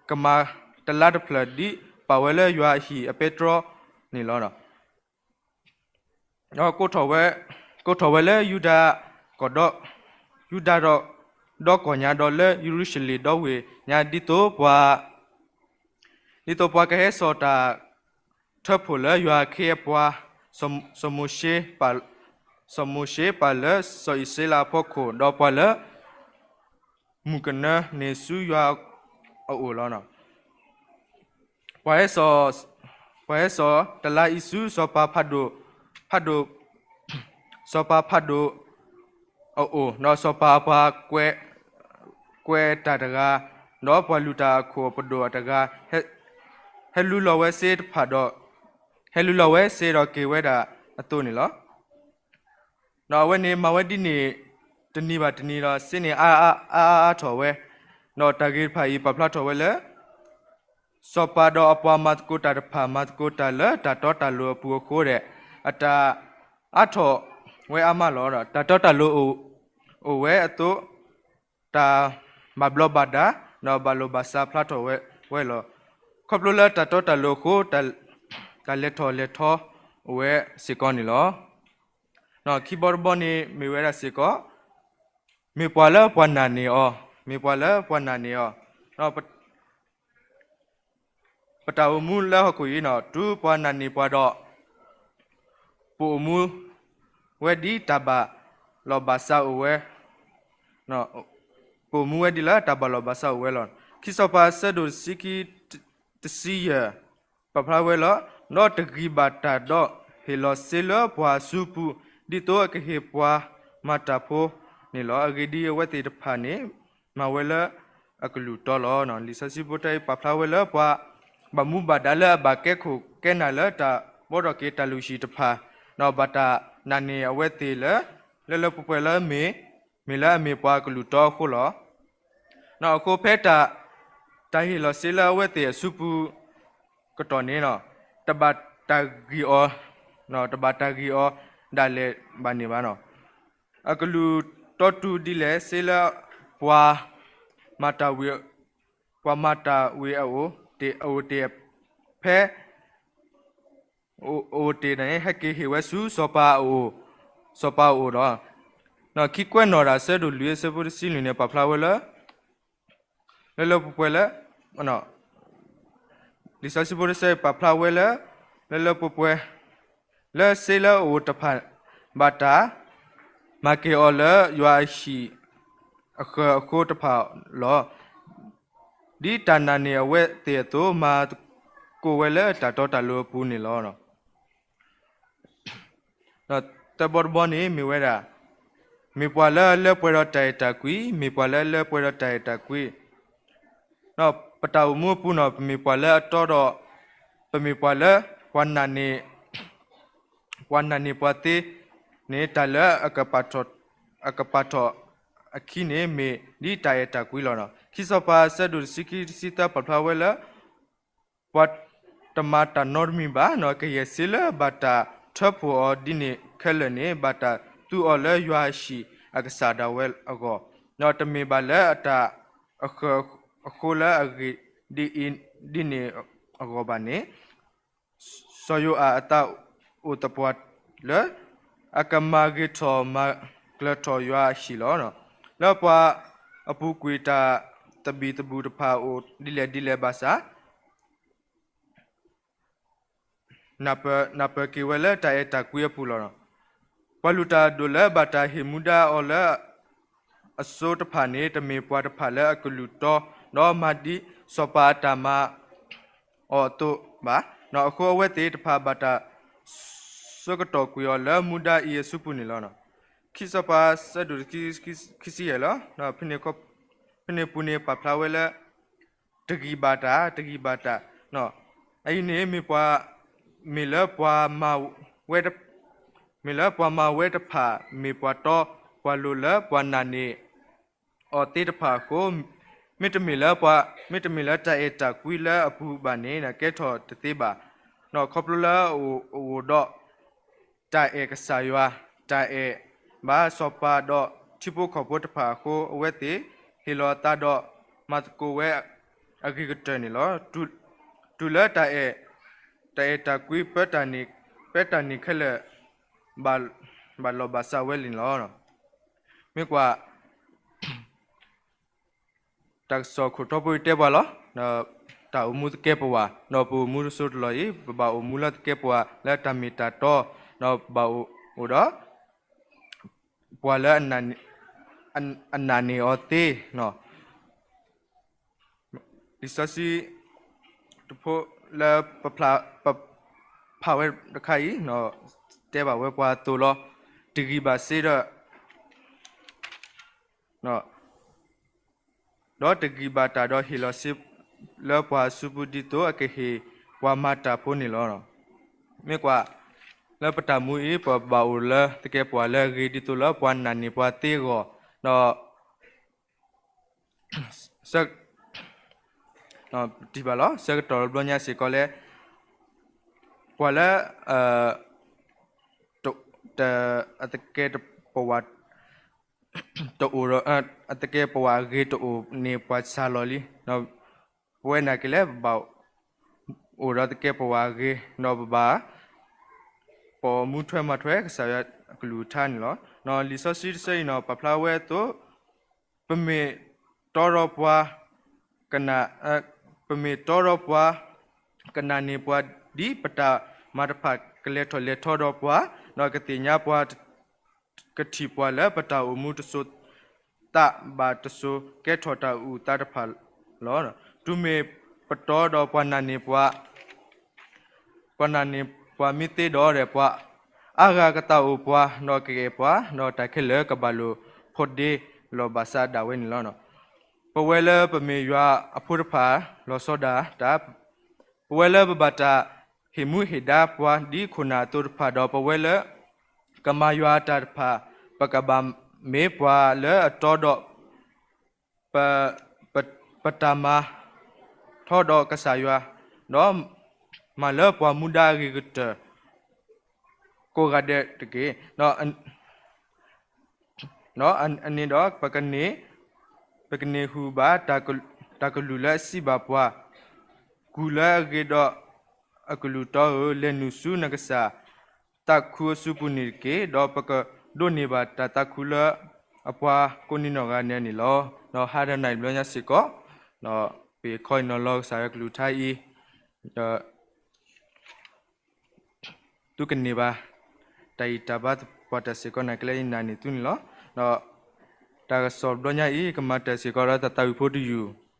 ကမၤတလါတဖျၢၣ် ဒ်ပာ်ဝဲလၢယွၤအဟံၣ်အပဲတြီန့ၣ်လီၤ. ဒီးကိးထီၣ်ဝဲလၢယူဒၤ, ယူဒၤဒီး ဒီကီၢ်ညါဒီးလၢယရူၤၡလ့ၣ်ဒီဝ့ၢ်ညါ ဒ်သိးပှၤ ဒ်သိးပှၤကဟဲစိာ်တၢ်ထၢဖှိၣ်လၢယွၤအခ့အပှၤ စီၤမိၤရှ့, စီၤမိၤရှ့ပာ်လၢစီၤအံၣ်စရ့လးအဖီခိၣ် ဒီးပှၤလၢ မုၢ်ကနၢန့ၣ်ဆူယွၤအအိၣ်လီၤ. ပှၤဟဲစိာ်, ပှၤဟဲစိာ်တလါအံၤဆူစီၤပၤဖးဒိၣ်, ဖးဒိၣ်, စီၤပၤဖးဒိၣ်အအိၣ်, ဒီးစီၤပၤအပှၤကွဲး, ကွဲးတၢ်တဂၤ, ဒီးပှၤလုၢ်တၢ်အခိၣ်အပဒိၣ်အတဂၤ, ဟဲလူလီၤဝဲစ့တဖၣ်ဒီး, ဟဲလူလီၤဝဲစ့ဒီးက့ၤဝဲဒၣ်အသိးန့ၣ်လီၤ. ဒီးအဝဲန့ၣ်မၤဝဲဒ်န့ၣ် တနံၤဘၣ်တနံၤဒီး စ့န့ၣ်အါအါအါအါထီၣ်ဝဲ, ဒီးတၢ်ဂ့ၢ်တဖၣ်အံၤပာ်ဖျါထီၣ်ဝဲလၢ စီၤပၤဒီးအပှၤမၤသကိးတၢ်တဖၣ် မၤသကိးတၢ်လၢတၢ်တီတၢ်လိၤအပူၤအဃိဒီး အတၢ်အါထီၣ်ဝဲအါမးလီၤ. ဒီးတၢ်တီတၢ်လိၤအိၣ်ဝဲအသိး တၢ်ဘၣ်ဘျီးဘၣ်ဒါ ဒီးဘၣ်လိာ်ဘၣ်စးဖျါထီၣ်ဝဲလီၤ. ခီဖျိလၢတၢ်တီတၢ်လိၤအဃိ တၢ်လဲၤထီၣ်လဲၤထီအိၣ်ဝဲစ့ၢ်ကီးန့ၣ်လီၤ. ခံဘီတဘီန့ၣ်မ့ၢ်ဝဲဒၣ်စ့ၢ်ကီး မ့ၢ်ပှၤလၢပှၤနာ်န့ၢ်အီၤ, မ့ၢ်ပှၤလၢပှၤနာ်န့ၢ်အီၤ, ပတၢ်အိၣ်မူလၢဟီၣ်ခိၣ်အံၤန့ၣ် တုၤပှၤနာ်န့ၢ်ပှၤဒီး ပအိၣ်မူဝဲဒ်တၢ်ဘၣ်လိာ်ဘၣ်စးအိၣ်ဝဲ, ပအိၣ်မူဝဲဒ်လၢတၢ်ဘၣ်လိာ်ဘၣ်စးအိၣ်ဝဲလီၤ. ခံစီၤပၤအဆၢဒိၣ်တဆံခံ တဆံယဲၢ် ပာ်ဖျါဝဲလီၤ. ဒီးတဂံၢ်ဘၣ်တၢ်ဒီးဟ့ၣ်လီၤစ့လၢပှၤအစုပူၤ ဒ်သိးအကဟ့ၣ်ပှၤမၤတၢ်ဖိန့ၣ်လီၤ. အဂ့ၢ်ဒ်အံၤ အဝဲသ့ၣ်တဖၣ်န့ၣ် မၤဝဲလၢအကလုၢ်တီလီၤ. လံာ်စီဆှံဖိတၢ်အံၤပာ်ဖျါဝဲလၢပှၤ ဘၣ်မူဘၣ်ဒါလၢအဘၣ်ကဲခိၣ်ကဲနၢ်လၢတၢ်ဘှီထီၣ်က့ၤတၢ်လုၢ်ဟံၣ်တဖၣ်, ဒီးဘၣ်တၢ်နာ်န့ၢ်အဝဲသ့ၣ်လၢ လၢလၢပှဲၤပှဲၤလၢအမ့ၢ် မ့ၢ်လၢအမ့ၢ်ပှၤကလုၢ်တီအဃိလီၤ. အဃိဖဲတၢ် တၢ်ဟ့ၣ်လီၤစ့လၢအဝဲသ့ၣ်အစုပူၤကတီၢ်န့ၣ် တဘၣ်တၢ်ဂံၢ်အီၤ, တဘၣ်တၢ်ဂံၢ်အီၤ ဒၣ်လဲာ်ဘၣ်န့ၣ်ဘၣ်နီၤ. အကလုၢ်တီတူၢ်ဒ်လဲၣ် စ့လၢပှၤမၤတၢ်ဝံၤ ပှၤမၤတၢ်ဝံၤအအိၣ်တ့ၢ် အအိၣ်တ့ၢ်ဖဲ အအိၣ်တ့ၢ်န့ၣ် ဟဲက့ၤဟ့ၣ်ဝဲဆူစီၤပၤအအိၣ်, စီၤပၤအအိၣ်ဒီး ခံကွဲးနီၣ်တၢ်ဆၢဒိၣ်လွံၢ်အဆၢဖိတဆံလွံၢ်န့ၣ် ပာ်ဖျါဝဲလၢ လၢလၢပှဲၤပှဲၤလၢ လံာ်စီဆှံဖိတဆၢပာ်ဖျါဝဲလၢ လၢလၢပှဲၤပှဲၤ လၢစ့လၢအအိၣ်တဖၣ် ဘၣ်တၢ် မၤက့ၤအီၤလၢယွၤအဟံၣ်အဃၢၤအဃိတဖၣ်လီၤ. ဒ်တၢ်နာ်န့ၢ်အဝဲသ့ၣ်အသိး မၤသကိးဝဲလၢတၢ်တီတၢ်လိၤအပူၤန့ၣ်လီၤ. ဒီးသၢဘီတဘီန့ၣ် မ့ၢ်ဝဲဒၣ် မ့ၢ်ပှၤလၢအလၢပှဲၤဒီးတၢ်အဲၣ်တၢ်ကွံ, မ့ၢ်ပှၤလၢအလၢပှဲၤဒီးတၢ်အဲၣ်တၢ်ကွံ, ဒီးပတၢ်အိၣ်မူအပူၤန့ၣ် ပမ့ၢ်ပှၤလၢအတီဒီး ပမ့ၢ်ပှၤလၢ ပှၤနာ်န့ၢ် ပှၤနာ်န့ၢ်ပှၤသ့န့ၣ် တၢ်လၢအကပာ်ထီၣ် အကပာ်ထီၣ်အခံန့ၣ် မ့ၢ်ဒ်တၢ်အဲၣ်တၢ်ကွံလီၤ. ခံစီၤပၤအဆၢဒိၣ်တဆံခံတဆံသၢ ပာ်ဖျါဝဲလၢ ပှၤတမၤတၢ်နီတမံၤဘၣ်, ကယဲၢ်စ့လၢဘၣ်တၢ်ထၢဖှိၣ်အီၤဒ်န့ၣ်ခဲလၢာ်န့ၣ် ဘၣ်တၢ်သူအီၤလၢယွၤအဟံၣ်အကစၢ်ဒၣ်ဝဲအဂီၢ်, ဒီးတမ့ၢ်ဘၣ်လၢအတၢ်အဃၢၤအဃိလၢအဂ့ၢ်ဒ်အံၤဒ်န့ၣ်အဂီၢ်ဘၣ်န့ၣ် စီၤယိၤအၤအသးအိၣ်သပှၢ်လၢ အကမၤဂ့ၤထီၣ်မၤကျၢၤထီၣ်ယွၤအဟံၣ်လီၤ. လၢပှၤအပူၤကွံာ်တၢ်သဘံၣ်သဘုၣ်တဖၣ်အိၣ်ဒ်လဲၣ်ဒ်လဲၣ်ဘၣ်ဆၣ် နၢ်ပၢၢ်က့ၤဝဲလၢတၢ်အဲၣ်တၢ်ကွံအပူၤလီၤ. ပှၤလုၢ်တၢ်ဒိၣ်လၢဘၣ်တၢ်ဟ့ၣ်မူဒါအီၤလၢအစိၤတဖၣ်န့ၣ် တမ့ၢ်ပှၤတဖၣ်လၢအကလုၢ်တီ ဒီးမၤဒ်စီၤပၤအတၢ်မၤအီၤအသိးဘၣ်. အဃိအဝဲသ့ၣ်တဖၣ်ဘၣ်တၢ်ဆၢကတီၢ်ကွံာ်အီၤလၢမူဒါအံၤအစုပူၤန့ၣ်လီၤ. ခံစီၤပၤဆၢဒိၣ်ခံဆံယဲၢ်လီၤ. ဖဲန့ၣ်ပူၤန့ၣ်ပာ်ဖျါဝဲလၢ တဂံၢ်ဘၣ်တၢ်, တဂံၢ်ဘၣ်တၢ်, အအံၤန့ၣ်မ့ၢ်ပှၤ, မ့ၢ်လၢပှၤမၤဝဲတ, မ့ၢ်လၢပှၤမၤဝဲတဖၣ် မ့ၢ်ပှၤတီပှၤလိၤလၢပှၤနာ်န့ၢ် အီၤသ့တဖၣ်အဃိ, မ့တမ့ၢ်လၢပှၤ, မ့တမ့ၢ်လၢတၢ်အဲၣ်တၢ်ကွံလၢအပူၤဘၣ်န့ၣ် ကဲထီၣ်တသ့ဘၣ်. ခီဖျိလၢအအိၣ်ဒီး တၢ်အဲၣ်ကစၢ်ယွၤ, တၢ်အဲၣ်ဘၣ်စီၤပၤဒီးထံဖိကီၢ်ဖိတဖၣ်အဃိ, အဝဲသ့ၣ်ဟ့ၣ်လီၤအသးဒီးမၤသကိးဝဲအဂ့ၤကတၢၢ်န့ၣ်လီၤ. တုၤလၢတၢ်အဲၣ်, တၢ်အဲၣ်တၢ်ကွံ ပၢတၢ်န့ၣ်ခဲလၢာ် ဘၣ်လီၢ်ဘၣ်စးဝဲန့ၣ်လီၤ. မ့ၢ်ကွၢ် တၢ်ကစီၣ်ခိၣ်တီဖိအံၤတဲပှၤလီၤ. တၢ်အိၣ်မူသကဲပဝး, ဒီးပအိၣ်မူတစိၢ်တလီၢ်အံၤ ပဘၣ်အိၣ်မူလၢသကဲပဝးလၢတၢ်မ့ၢ်တၢ်တီ, ဒီးပဘၣ်အိၣ်ဒီး ပှၤလၢ အနာ်န့ၢ်အီၤသ့ လံာ်စီဆှံတဖိလၢပဖးဝဲတခါအံၤ တဲဘၣ်ဝဲပှၤအသိးလီၤ. တဂံၢ်ဘၣ်စ့ဒီး ဒီးတဂံၢ်ဘၣ်တၢ်ဒီးဟ့ၣ်လီၤစ့လၢပှၤအစုပူၤဒ်သိးအကဟ့ၣ်ပှၤမၤတၢ်ဖိန့ၣ်လီၤ. မ့ၢ်ကွၢ် လၢပတၢ်မူအံၤ ပဘၣ်အိၣ်လၢသကဲပဝးလၢအဂ့ၤဒ်သိးလၢပှၤနာ်န့ၢ်ပှၤသ့အဂီၢ်, ဒီး တံၢ်ဘၣ်လီၤ. ဆၢကတီၢ်တဘျီညါစ့ၢ်ကီးလၢ ပှၤလၢ တ အသကဲပဝး တအိၣ်ဒီး အသကဲပဝးအဂ့ၤတအိၣ်န့ၣ် ပှၤစှၤလီၤလံ. ပဝဲနာ်က့ၤလၢပဘၣ်အိၣ်ဒီးသကဲပဝးအဂ့ၤ ဒီးပဘၣ် ပိာ်မူထွဲမၤထွဲကစၢ်ယွၤအကလုၢ်ကထါန့ၣ်လီၤ. လံာ်စီဆှံတဆၢအံၤန့ၣ် ပာ်ဖျါဝဲအသိး ပမ့ၢ်တီဒီးပှၤ ပမ့ၢ်တီဒီးပှၤ ကနာ်န့ၢ်ပှၤဒ်ပတၢ်မၤတဖၣ်ကလဲၤထီၣ်လဲၤထီဒီးပှၤ, ဒီးကသ့ၣ်ညါပှၤ ကထံၣ်ပှၤလၢပတၢ်အိၣ်မူတစိၤသးဘၣ် တစိၤကဲထီၣ်တၢ်အုၣ်သးတဖၣ်လီၤ. တုၤမ့ၢ်ပတီဒီးပှၤနာ်န့ၢ်ပှၤ ပှၤနာ်န့ၢ်ပှၤမ့ၢ်သ့ဒီး ပှၤအါဂၤကသးအိၣ်ပှၤ ဒီးကအဲၣ်ပှၤ ဒီးတၢ်ခဲလၢာ်ကဘၣ်လိာ်ဖိးဒ့လီၢ်ဘၣ်စးဒၣ်ဝဲန့ၣ်လီၤ. ပဝဲလၢပမ့ၢ်ယွၤအဖိတဖၣ် လီၤဆီဒၣ်တၢ် ပဝဲလၢပဘၣ်တၢ်ဟ့ၣ်မူဟ့ၣ်ဒါပှၤဒ်ခိၣ်နၢ်အသိးတဖၣ်ဒီး ပဝဲလၢကမၤယွၤအတၢ်တဖၣ် ပကဘၣ်မ့ၢ်ပှၤလၢအတီဒီး ပ, ပ, ပတၢ်မၤထီဒီးကစၢ်ယွၤ, ဒီးမၤလၢပှၤမူဒါအဂ့ၤကတၢၢ် ကိးဂၤဒဲးတက့ၢ်. ဒီးအန့ၣ်ဒီး ပကန့ၢ်ဟူဘၣ် တၢ်ကလုၢ်လၢအစံးဘၣ်ပှၤ, ကူၣ်လၢအဂ့ၤဒီးအကလုၢ်တီဧၢ, လဲၤနုာ်ဆူနကစၢ်သးခုအစုပူၤန့ၣ်တက့ၢ်. ဒီးပကဒိးန့ၢ်ဘၣ်တၢ်သးခုလၢ အပှၤကိးနီၢ်ဂၤဒဲးန့ၣ်လီၤ. ဒီးဟါတနံၤအံၤတဘျီညါစ့ၢ်ကီး, ဒီးပခီအံၤနီၤလီၤကစၢ်ယွၤကလုၢ်ကထါအံၤ, ဒီး သုကန့ၢ်ဘၣ် တၢ်ဂံၢ်တၢ်ဘါသပှၢ်တၢၢ်စ့ၢ်ကီး နၤကလဲၤအံၤနၤန့ၣ်သုန့ၣ်လီၤ. ဒီးတၢ်ကစီၣ်တဘျီညါအံၤ ကမၤတၢ်စ့ၢ်ကီးဒီးတၢ်သးဝံၣ်ဖိတယုၢ်, ဒီး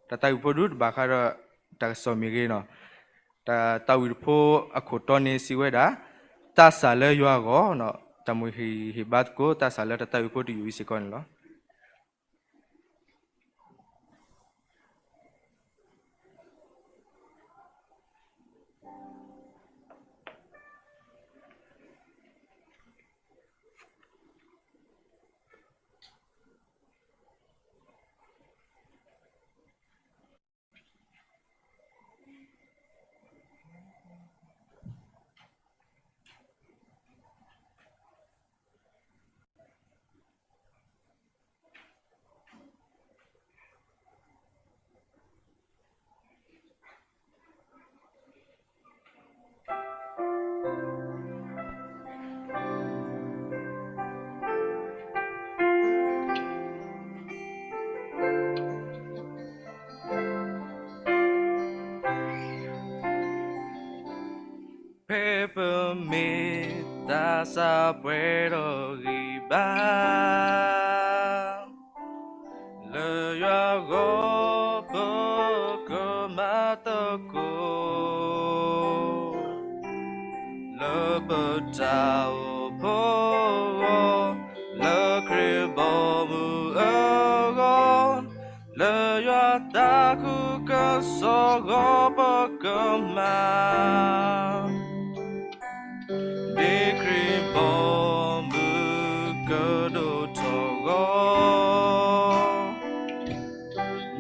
တၢ်သးဝံၣ်ဖိဒုးတဘၣ်ဃးဒီးတၢ်ကစီၣ်မ့ၢ်ဂ့ၤ, တၢ်သးဝံၣ်တဖိအခိၣ်တီန့ၣ်စံးဝဲဒၣ်, သးစၢ်လၢယွၤအဂီၢ်, တၢ်မိၣ်ဟ့ၣ်ဂံၢ်ဟ့ၣ်ဘါသကိး သးစၢ်လၢတၢ်သးဝံၣ်ဖိတယုၢ်အံၤစ့ၢ်ကီးန့ၣ်လီၤ. ဖဲပမ့ၢ်သးစၢ်ပှဲၤဒီးဂံၢ်ဘါ လၢယွၤအဂီၢ်ပကမၤသကိး, လၢပတၢ်အိၣ်ဖှိၣ်အဂီၢ်, လၢခရံာ်ဘီမုၢ်အဂီၢ်, လၢယွၤသးခုကစီၣ်အဂီၢ်ပကမၤ ဒ်ခရံာ်ဘီမုၢ်ကဒိၣ်ထီၣ်အ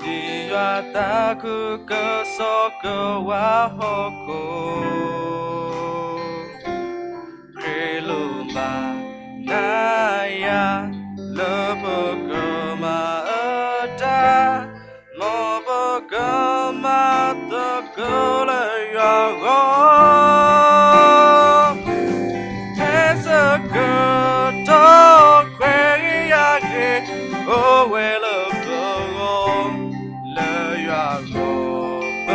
ဂီၢ်, ဒ်ယွၤသးခုကစီၣ်ကဝါဟီၣ်ခိၣ်, ခရံာ်လိၣ်ဘၣ်နၤယၤ လၢပကမၤအတၢ် မ်ပကမၤသကိးလၢယွၤအဂီၢ်, ဖဲဆၢကတီၢ်ခွဲးယာ်ဂ့ၤ အိၣ်ဝဲလၢပဂီၢ်, လၢယွၤအဂီၢ်ပ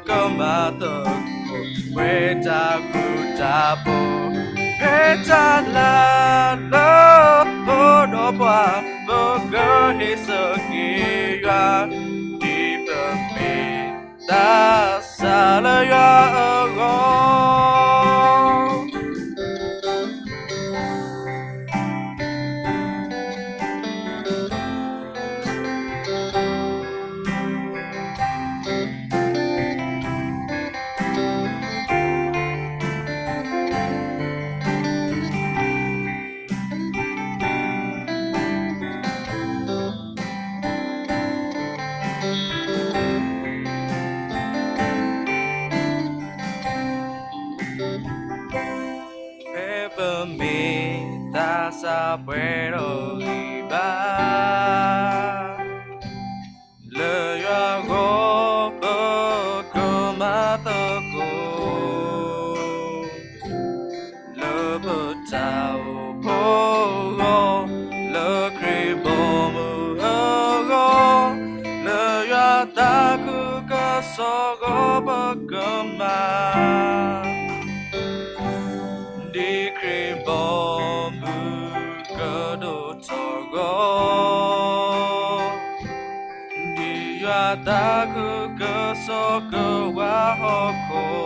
ကမၤသကိး ပှဲၤတၢ်ဃူတၢ်ဖိး, ဖဲတၢ်လၤလၢပဒီးပှၤ ပကဟ့ၣ်ဆၢက့ၤယွၤ, ဒ်ပမ့ၢ်သးစၢ်လၢယွၤအဂီၢ်. ဖဲပမ့ၢ်သးစၢ်ပှဲၤဒီးဂံၢ်ဘါ လၢယွၤအဂီၢ်ပကမၤသကိး, လၢပတၢ်အိၣ်ဖှိၣ်အဂီၢ်, လၢခရံာ်ဘီမုၢ်အဂီၢ်, လၢယွၤသးခုကစီၣ်အဂီၢ်ပကမၤ ဒ်ခရံာ်ဘီမုၢ်ကဒိၣ်ထီၣ်အဂီၢ်, ဒ်ယွၤသးခုကစီၣ်ကဝါဟီၣ်ခိၣ်,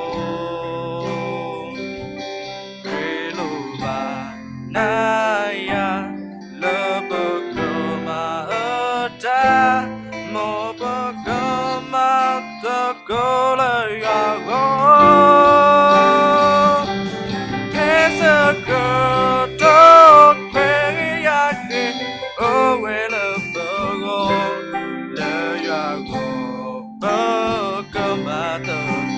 ခရံာ်လိၣ်ဘၣ်နၤယၤ လၢပကမၤအတၢ် မ်ပကမၤသကိးလၢယွၤအဂီၢ်, ဖဲဆၢကတီၢ်ခွဲးယာ်ဂ့ၤ အိၣ်ဝဲလၢပဂီၢ်, လၢယွၤအဂီၢ်ပကမၤသ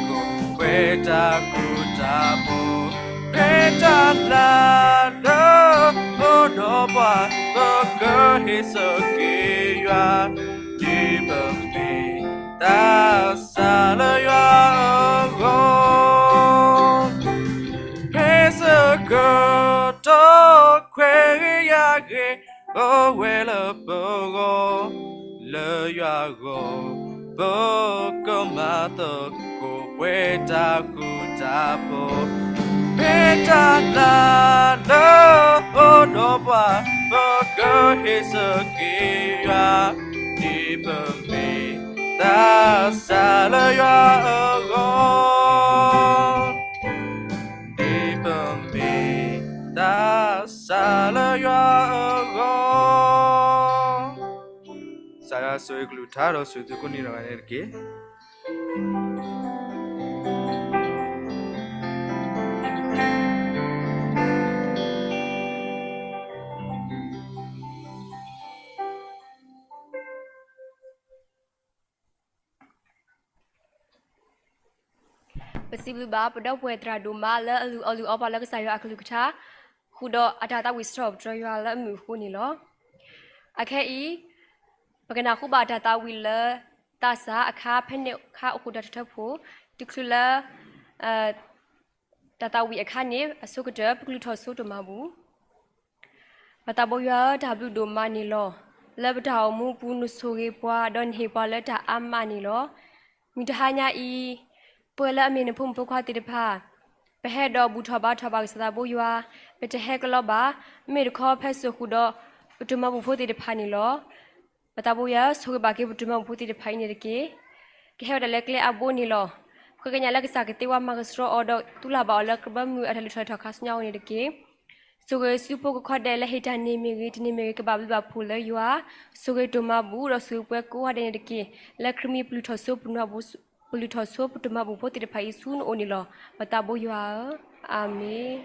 ကိး ပှဲၤတၢ်ဃူတၢ်ဖိး, ဖဲတၢ် လၢ်လၢအိၣ်ဒီးပှၤ ပကဟ့ၣ်ဆၢက့ၤယွၤ, ဒ်ပမ့ၢ်သးစၢ်လၢယွၤအဂီၢ်, ဟ့ၣ်ဆၢကတီၢ်ခွဲးဂ့ၤယာ်ဂ့ၤ အိၣ်ဝဲလၢပဂီၢ်, လၢယွၤအဂီၢ် ပကမၤသကိးပှဲၤတၢ်ဃူတၢ်ဖိး, မ့ၢ်တၢ်လၢ်လၢအိၣ်ဒီးပှၤ ပကဟ့ၣ်ဆၢက့ၤယွၤ, ဒ်ပမ့ၢ်သးစၢ်လၢယွၤအဂီၢ်, ဒ်ပမ့ၢ်သးစၢ်လၢယွၤအဂီၢ်. ကစၢ်ယွၤဆိၣ်ဂ့ၤကလုၢ်ကထါဒီးဆိၣ်ဂ့ၤသုကိးနံၤဒဲးန့ၣ်တက့ၢ်. ပစံးဘျုးဘၣ်ပဒီပုၢ်ဝဲၢ်သရၣ်ဒိၣ်မးလၢအလုၢ်အီလုၢ်အီပှၤလၢကစၢ်ယွၤအကလုၢ်ကထါ, ဃုာ်ဒီးအတၢ်သးဝံၣ်စံးထီၣ်ပတြၢၤယွၤလၢအမုာ်အဃိန့ၣ်လီၤ. အခဲအံၤ ပကနၢ်ဟူဘၣ်တၢ်သးဝံၣ်လၢ သးစၢ်အခါဖဲန့ၣ်အခါအိၣ်ဃုာ်ဒီးတၢ်ထၢဖှိၣ်, တချုးလၢ တၢ်သးဝံၣ်အခါန့ၣ် အဆိကတၢၢ် ပကလုၢ်ထီၣ်ဆိတၢ်မၤဘူၣ်. ပသးဘိယွၤဧၢ, တၢ်ဘျုးဒိၣ်မးန့ၣ်လီၤ. လၢပတၢ်အိၣ်မူပူၤနဆိၣ်ဂ့ၤပှၤ ဒီးနဟ့ၣ်ပှၤလၢတၢ်အါမးန့ၣ်လီၤ. မုၢ်တဟါညါအံၤ ပဝဲလၢအမ့ၢ်နဖိမုၣ်ဖိခွါသ့ၣ်တဖၣ် ပဟဲဒီးဘူၣ်ထီၣ်ဘါထီၣ်ဘၣ်ကစၢ်သးဘိယွၤ, ပတဟဲကလီဘၣ်, မ့ၢ်တခီဖဲစိာ်ဃုာ်ဒီးပတၢ်မၤဘူၣ်ဖိသ့ၣ်တဖၣ်န့ၣ်လီၤ. ပသးဘိယွၤဧၢ, ဆိၣ်ဂ့ၤဘၣ်က့ၤပတၢ်မၤဘူၣ်ဖိသ့ၣ်တဖၣ်အံၤန့ၣ်တက့ၢ်. ကဟဲဝဲဒၣ်လၢကျဲအဘိန့ၣ်လီၤ. ပဃ့ကညးလၢကစၢ်ကသ့ဝဲမၤကဆှီအီၤဒီး သူၣ်လၢ်ဘၣ်အီၤလၢကဘၢမုာ်အတၢ်လုၢ်ထီၣ်ထီခါဆူညါအံၤန့ၣ်တက့ၢ်. ဆိၣ်ဂ့ၤဆူဖိကီၢ်ခိၣ်ဒဲးလၢဟ့ၣ်တၢ်န့ၢ်မ့ၢ်ဂ့ၤ တန့ၢ်မ့ၢ်ဂ့ၤ ကဘၣ်ဘျုးဘၣ်ဖှိၣ်လၢယွၤ, ဆိၣ်ဂ့ၤတၢ်မၤဘူၣ်ဒီးဆိၣ်ဂ့ၤပှၤကိးဂၤဒဲးန့ၣ်တက့ၢ်. လၢခရံာ်မံၤပလုၢ်ထီၣ်ဆိ ပလုၢ်ထီၣ်ဆိပတၢ်မၤဘူၣ်ဖိသ့ၣ်တဖၣ်အံၤဆူနအိၣ်န့ၣ်လီၤ. ပသးဘိယွၤဧၢ, အၤမ့ၣ်.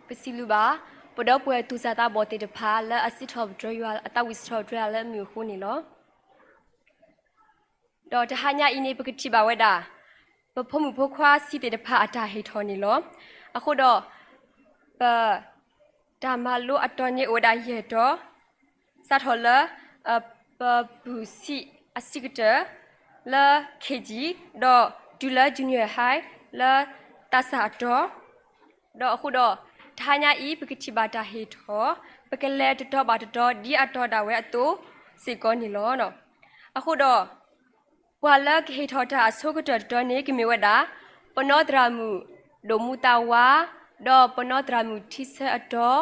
ပစံးဘျုးဘၣ် ပဒီပုၢ်ဝဲၢ်သူၣ်စၢ်သးဘီၣ်သ့ၣ်တဖၣ် လၢအစံးထီၣ်ပတြၢၤယွၤ အသးဝံၣ်စံးထီၣ်ပတြၢၤယွၤလၢအမုာ်အဃိန့ၣ်လီၤ. ဒီးတဟါညါအံၤန့ၣ် ပကထံၣ်ဘၣ်ဝဲဒၣ် ပဖိမုၣ်ဖိခွါဆံးသ့ၣ်တဖၣ်အတၢ်ဟ့ၣ်ထီၣ်န့ၣ်လီၤ. အဃိဒီး ပ တၢ်မၤလိအတီၤန့ၣ်အိၣ်ဝဲဒၣ်ယဲၢ်တီၤ, စးထီၣ်လၢ ပပုၢ်ဆံးအဆံးကတၢၢ် လၢ K G ဒီးတုၤလၢ Junior High လၢ သးစၢ်အတီၤ, ဒီးအဃိဒီး တဟါညါအံၤ ပကထံၣ်ဘၣ်တၢ်ဟ့ၣ်ထီၣ် ပကလဲၤတတီၤဘၣ်တတီၤ ဒ်အတီၤဒၣ်ဝဲအသိးစ့ၢ်ကီးန့ၣ်လီၤ. အဃိဒီး ပှၤလၢကဟ့ၣ်ထီၣ်တၢ်အဆိကတၢၢ်တတီၤန့ၣ် ကမ့ၢ်ဝဲဒၣ် ပနီၢ်သရၣ်မုၣ်ဒိၣ်မူသးဝါ, ဒီးပနီၢ်သရၣ်မုၣ်ထံဆၢအတီၤ,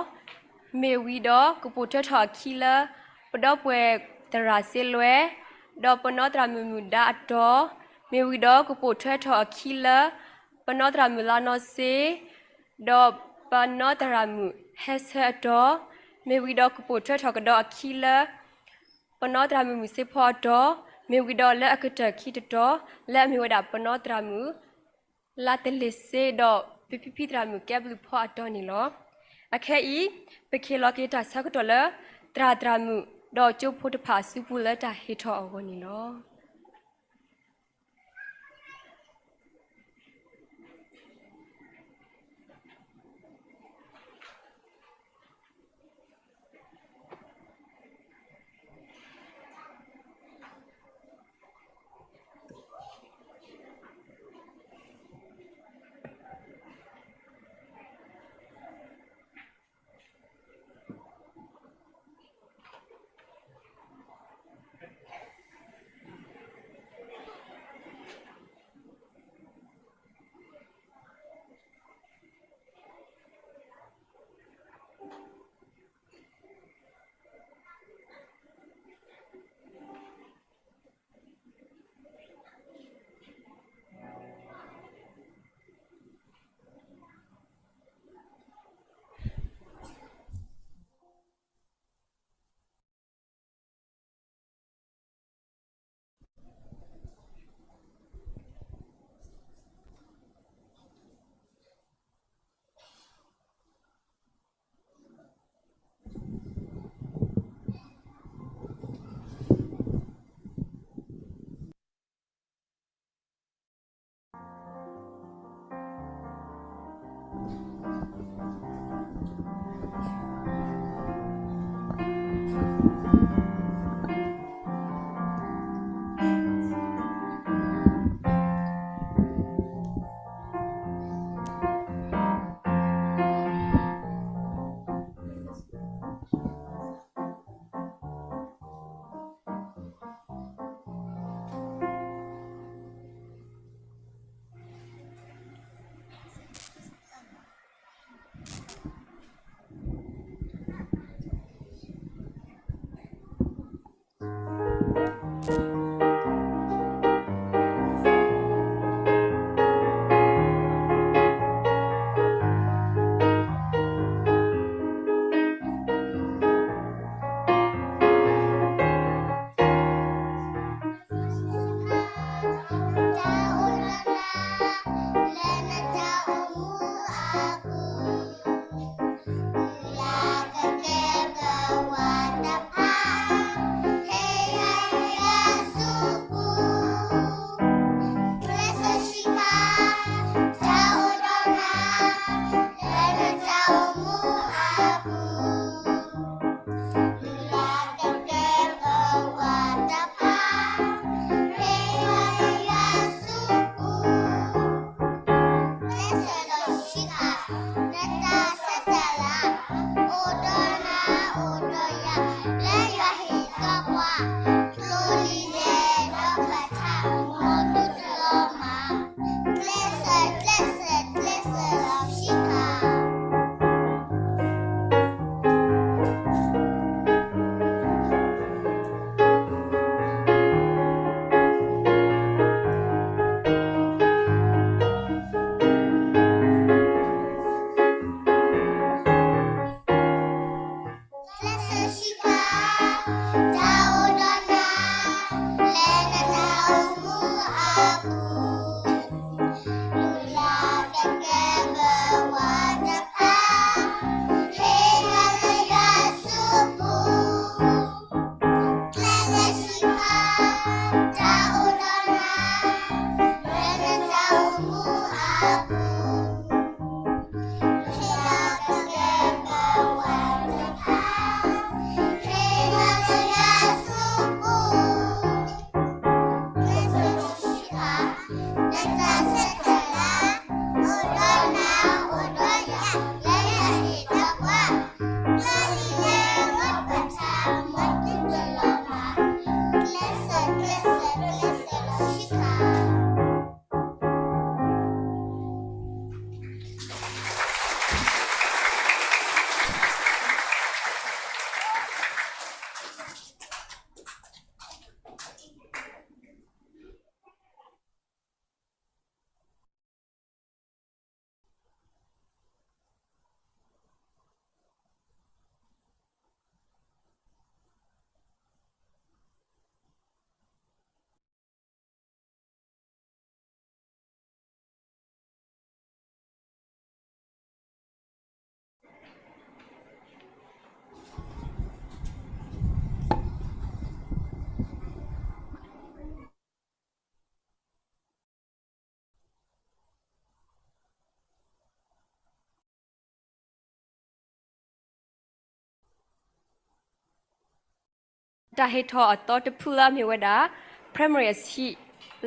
မ့ၢ်ဝံၤဒီးကပိာ်ထွဲထီၣ်အခံလၢ ပဒီပုၢ်ဝဲၢ်သရၣ်စ့လွဲ, ဒီးပနီၢ်သရၣ်မုၣ်မုၢ်ဒါအတီၤ, မ့ၢ်ဝံၤဒီးကပိာ်ထွဲထီၣ်အခံလၢ ပနီၢ်သရၣ်မုၣ်လါနီၢ်စ့, ဒီးပနီၢ်သရၣ်မုၣ်ဟဲဆၢအတီၤ, မ့ၢ်ဝံၤဒီးကပိာ်ထွဲထီၣ်ကဒီးအခံလၢ ပနီၢ်သရၣ်မုၣ်မုၢ်စ့ဖီအတီၤ, မ့ၢ်ဝံၤဒီးလၢအကတၢၢ်ခံတတီၤ လၢအမ့ၢ်ဝဲဒၣ်ပနီၢ်သရၣ်မုၣ် လါတလ့ၤစ့ ဒီးပဖံဖံသရၣ်မုၣ်ကဲဘျုးဖီအတီၤန့ၣ်လီၤ. အခဲအံၤ ပကဟ့ၣ်လီၤက့ၤတၢ်ဆၢကတီၢ်လၢ သရၣ်သရၣ်မုၣ်ဒီးကၠိဖိတဖၣ်အစုပူၤလၢတၢ်ဟ့ၣ်ထီၣ်အဂီၢ်န့ၣ်လီၤ. တၢ်ဟ့ၣ်ထီၣ်အသီတဖုလၢအမ့ၢ်ဝဲဒၣ် Primary အဆံး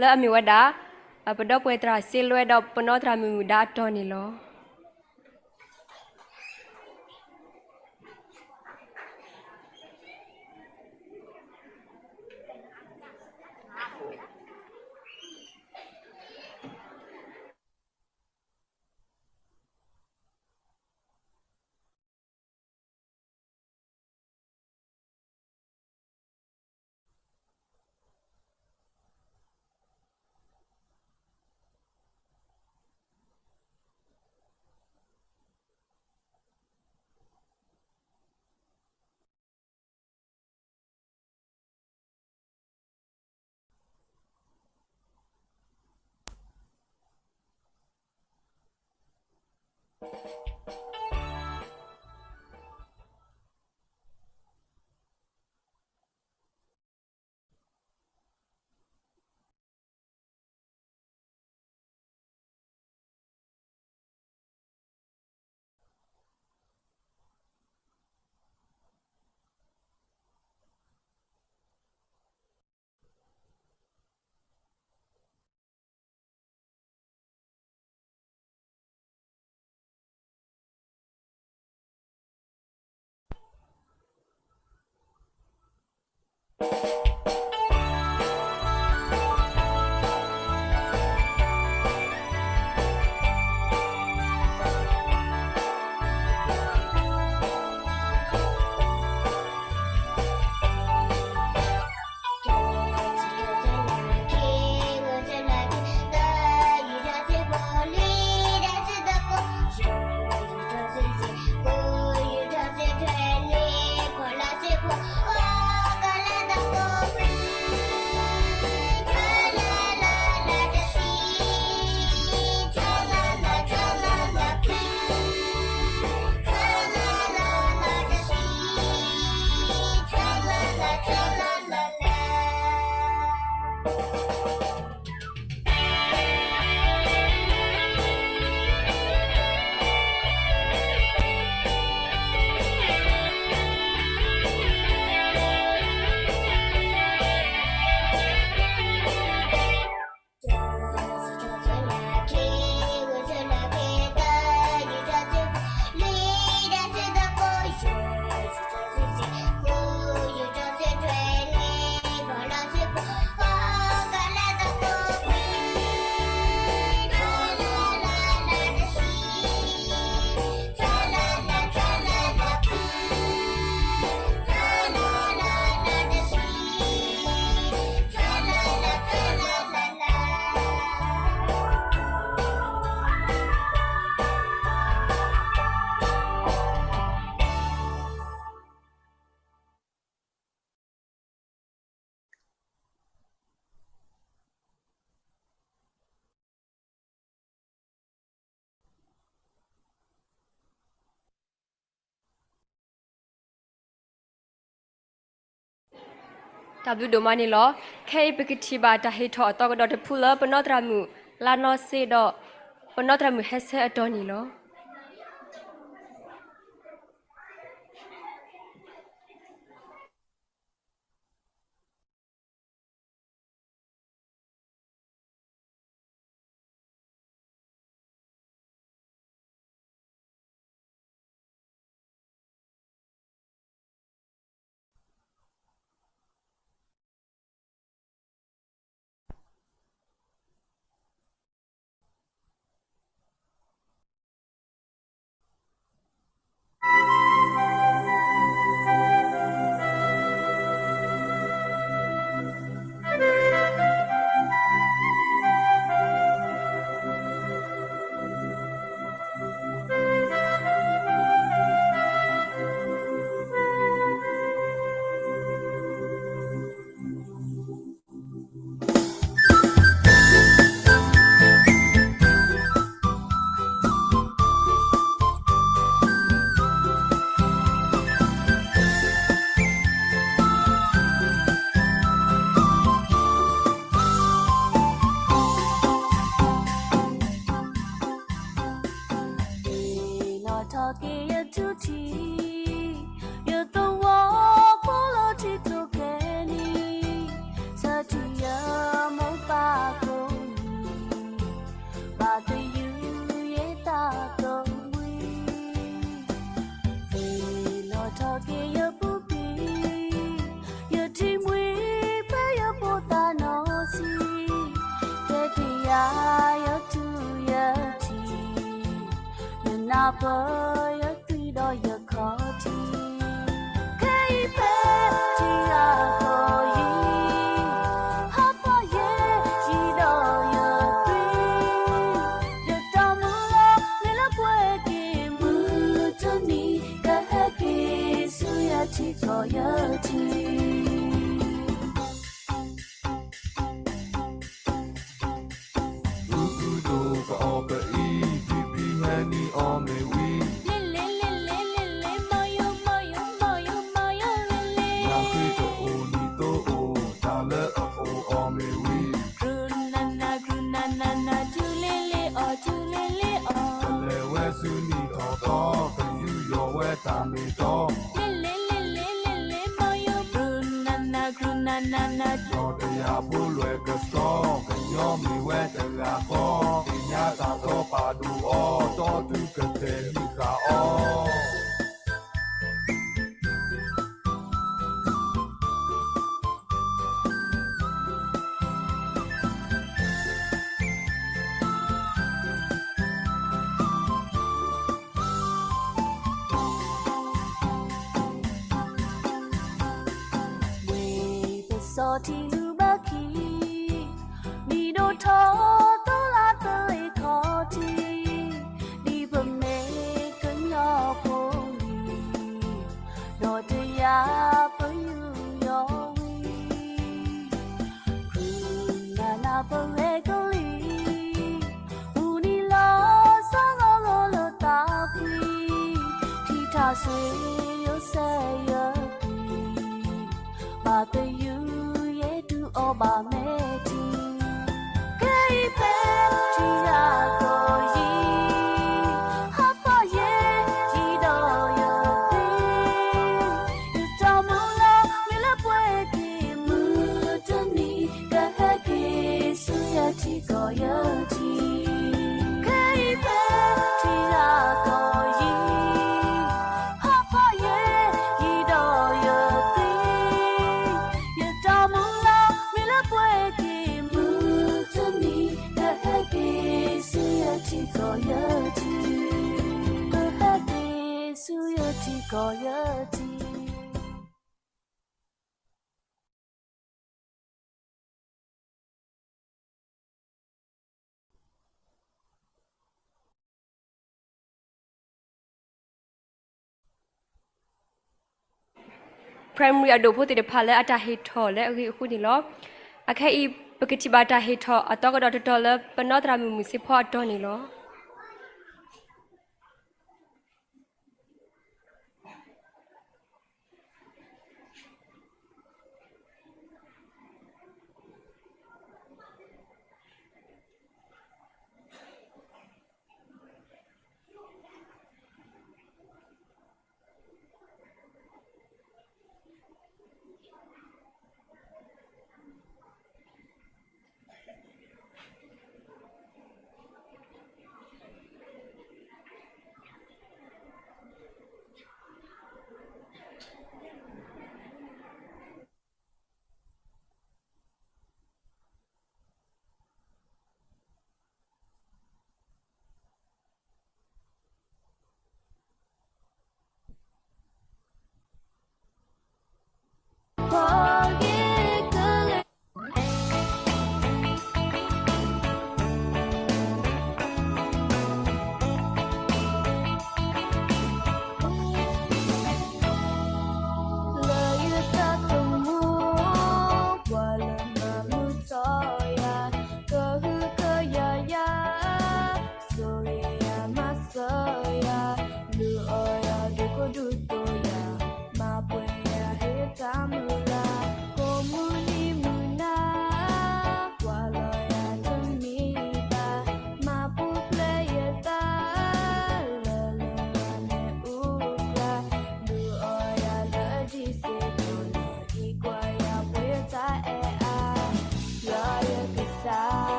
လၢအမ့ၢ်ဝဲဒၣ် ပဒီပုၢ်ဝဲၢ်သရၣ်စ့လွဲဒီးပနီၢ်သရၣ်မုၣ်မုၣ်ဒါအတီၢ်န့ၣ်လီၤ.တၢ်ဘျုးဒိၣ်မးန့ၣ်လီၤ. ခဲအံၤပကထံၣ်ဘၣ်တၢ်ဟ့ၣ်ထီၣ်အသီကဒီးတဖုလၢပနီၢ်သရၣ်မုၣ်လါနီစ့ဒီး ပနီၢ်သရၣ်မုၣ်ဟဲဆဲအတီၢ်န့ၣ်လီၤ. ပၢယသွံၣ်ဒီးယခီၣ်ထံး, ခဲအံၤဖဲထံဂၤကီၢ်ယံၤ, ဟးဖီၣ်ယဲ ယံၤဒီးယသွံၣ်, ယတၢ်မုၢ်လၢ် မ့ၢ်လၢပှဲၤက့ၤမုၢ်တနံၤ, ကဟဲက့ၤဆူယထံကီၢ်ယထံး. အူအူဒိၣ်ကအီၣ်ပအံၤ, ဖံဖံဟဲနံၤအီၣ်မ့ၢ်ဝံၤ, လ့လ့လ့လ့လ့လ့, မီယိမီယိမီယိမီယိလ့လ့, နဃ့တအိၣ်နံၤသိအိၣ်, တၢ်လၢအအိၣ်အီၣ်မ့ၢ်ဝံၤ, ကြူနနၤကြူနနၤနၤ, ထူလ့လ့အီၣ်ထူလ့လ့အီၣ်, ပလဲၤဝဲဆူနံၤထီၣ်သီ, ပယူးယီၣ်ဝဲတၢ်မ့ၢ်တီ, လ့လ့လ့လ့လ့လ့, မီယိကြူနနၤကြူနနၤနၤ, ဒီးတယၤဖိလွဲၢ်ကစီ, ကညီမ့ၢ်ဝဲတဂၤဃီ, သ့ၣ်ညါတၢ်သီပာ်ဒိၣ်အီၤ, တီတုၤကတဲာ်ဟံးဃာ်အီၤ. ဝ့ၢ်ပစီထံလူၢ်ဘၣ်ခံ, မံၤဒိၣ်ထီၣ်သိလၢသလ့ၣ်ခီၣ်ထံး, ဒ်ပမ့ၢ်ကညီဖိန့ၣ်, ဒီးတယၤပယူးယီၣ်ဝံၤ, ကြူနနၤပဝဲကလံၤ, အူနံၤလီၤဆီလီၤလီၤလၢသးဖှံ, ထံထးဆှ့ယိဆဲးယကံ, ဘၣ်သယုၢ်ယဲဒုးအီၣ်ဘၣ်မဲာ်ထံ, ခဲအံၤဖဲထံဂၤကီၢ်ယံၤ, ဟးဖီၣ်ယဲ ယံၤဒီးယသွံၣ်, ယတၢ်မုၢ်လၢ် မ့ၢ်လၢပှဲၤက့ၤမုၢ်တနံၤ, ကဟဲက့ၤဆူယထံကီၢ်ယထံး, ခဲအံၤဖဲထံဂၤကီၢ်ယံၤ, ဟးဖီၣ်ယဲ ယံၤဒီးယသွံၣ်, ယတၢ်မုၢ်လၢ် မ့ၢ်လၢပှဲၤက့ၤမုၢ်တနံၤ, ကဟဲက့ၤဆူယထံကီၢ်ယထံး, ကဟဲက့ၤဆူယထံကီၢ်ယထံး. Primary အဒိၣ်ဖိသ့ၣ်တဖၣ်လၢအတၢ်ဟ့ၣ်ထီၣ်လၢအဂ့ၤအဃုန့ၣ်လီၤ. အခဲအံၤ ပကထံၣ်ဘၣ်တၢ်ဟ့ၣ်ထီၣ်အသီကဒီးတတီၤလၢပနီၢ်သရၣ်မုၣ်မုၢ်စ့ဖီအတီၤန့ၣ်လီၤ.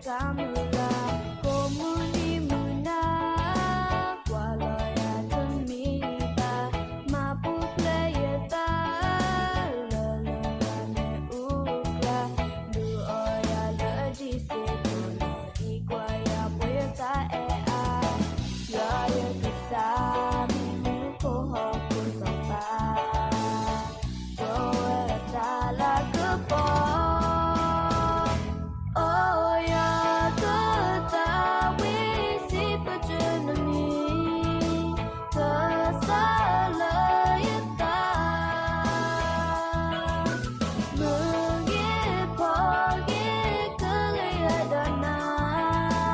တၢ်မုၢ်လၢ် ကိးမုၢ်နံၤမုၢ်နၤ ကွၢ်လီၤယၤတမံၤဘၣ်, မၤပူၤဖျဲးယသး လၢလရာ်မ့ၣ်အူကျါ, ဒုးအီယၤလၢဒံးစ့ၢ်ကီးနီၢ်အံၤ ကွၢ်ယၤပှဲၤယတၢ်အဲၣ်အါ, ယွၤယကစၢ်မံၤမုၢ်ခိၣ်ဟီၣ်ခိၣ်စီၤပၤ ပဝဲတၢ်လၤကပီၤ, အိၣ်ယၤကသးဝံၣ်စံးပတြၢၤနမံၤ, တၢ်သးလၢယသး, မုၢ်ဂ့ၤဖီဂ့ၤကလၢယၤ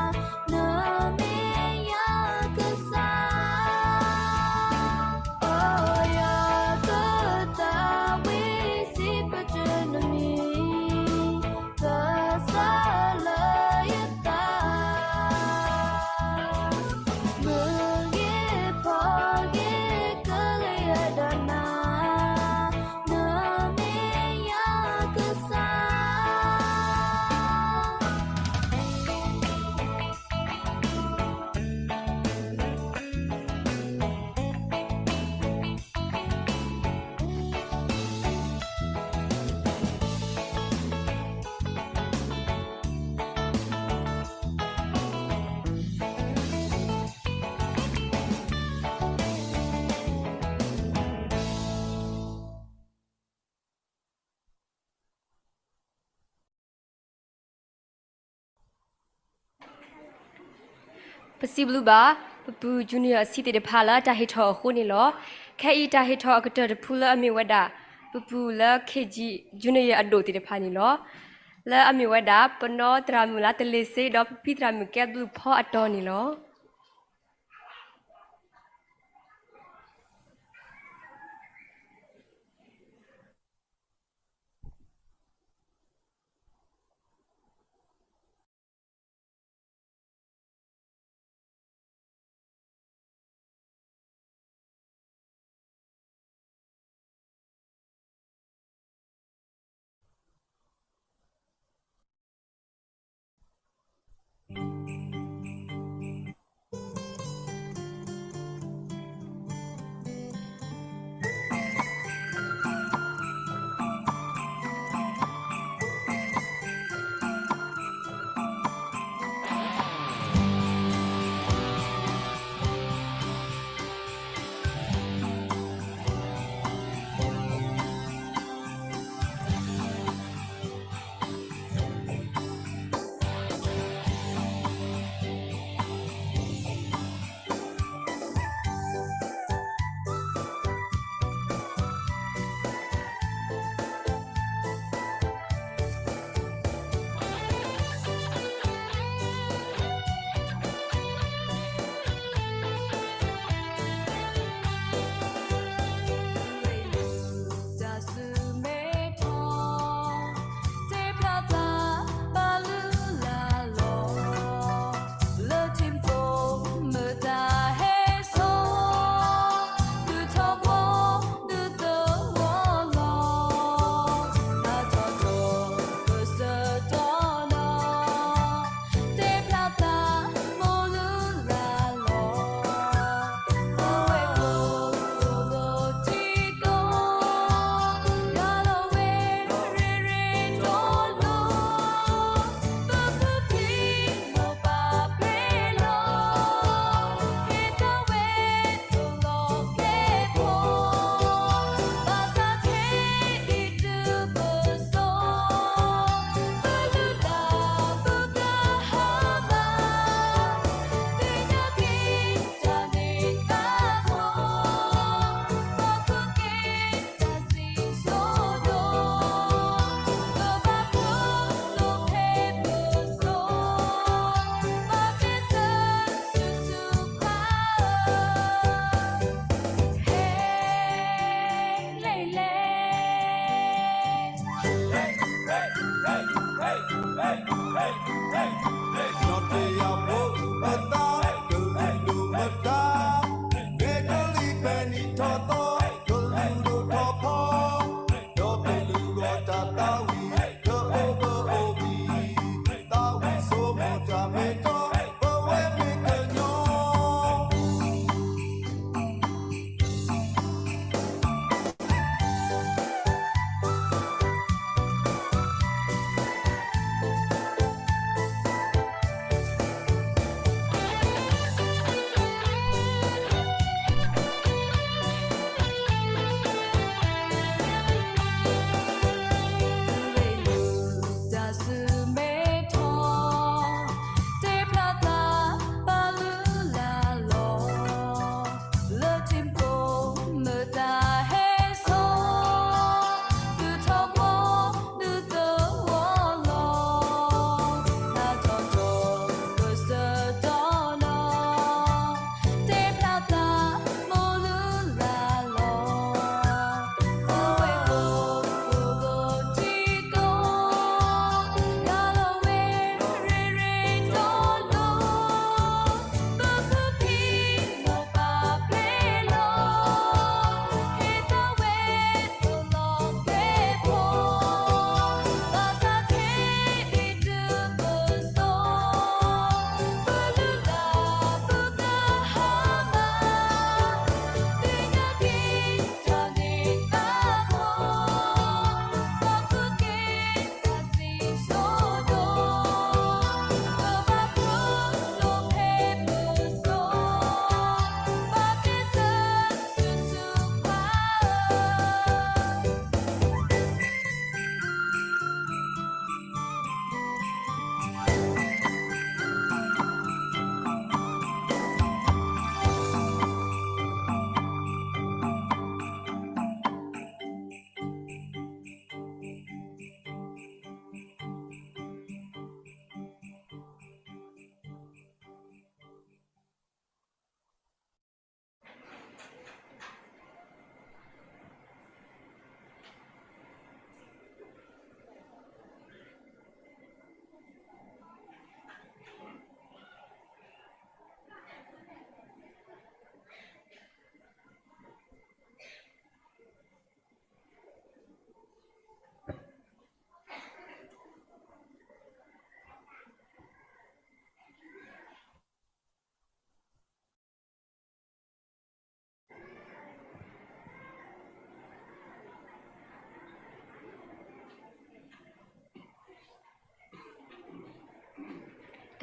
ဒီးနၤ နမ့ၢ်ယၤကစၢ်, အိၣ်ယၤကသးဝံၣ်စံးပတြၢၤနမံၤ, တၢ်သးလၢယသး, မုၢ်ဂ့ၤဖီဂ့ၤကလၢယၤဒီးနၤ နမ့ၢ်ယၤကစၢ်. ပစံးဘျုးဘၣ် ပပုၢ် Junior အဆံးသ့ၣ်တဖၣ်လၢတၢ်ဟ့ၣ်ထီၣ်အဃိန့ၣ်လီၤ. ခဲအံၤတၢ်ဟ့ၣ်ထီၣ်အကတၢၢ်တဖုလၢအမ့ၢ်ဝဲဒၣ် ပပုၢ်လၢ K G Junior အဒိၣ်သ့ၣ်တဖၣ်န့ၣ်လီၤ. လၢအမ့ၢ်ဝဲဒၣ် ပနီၢ်သရၣ်မုၣ်လါတလ့ၤစ့ ဒီးပဖံသရၣ်မုၣ်ကဲဘျုးဖီအတီၤန့ၣ်လီၤ.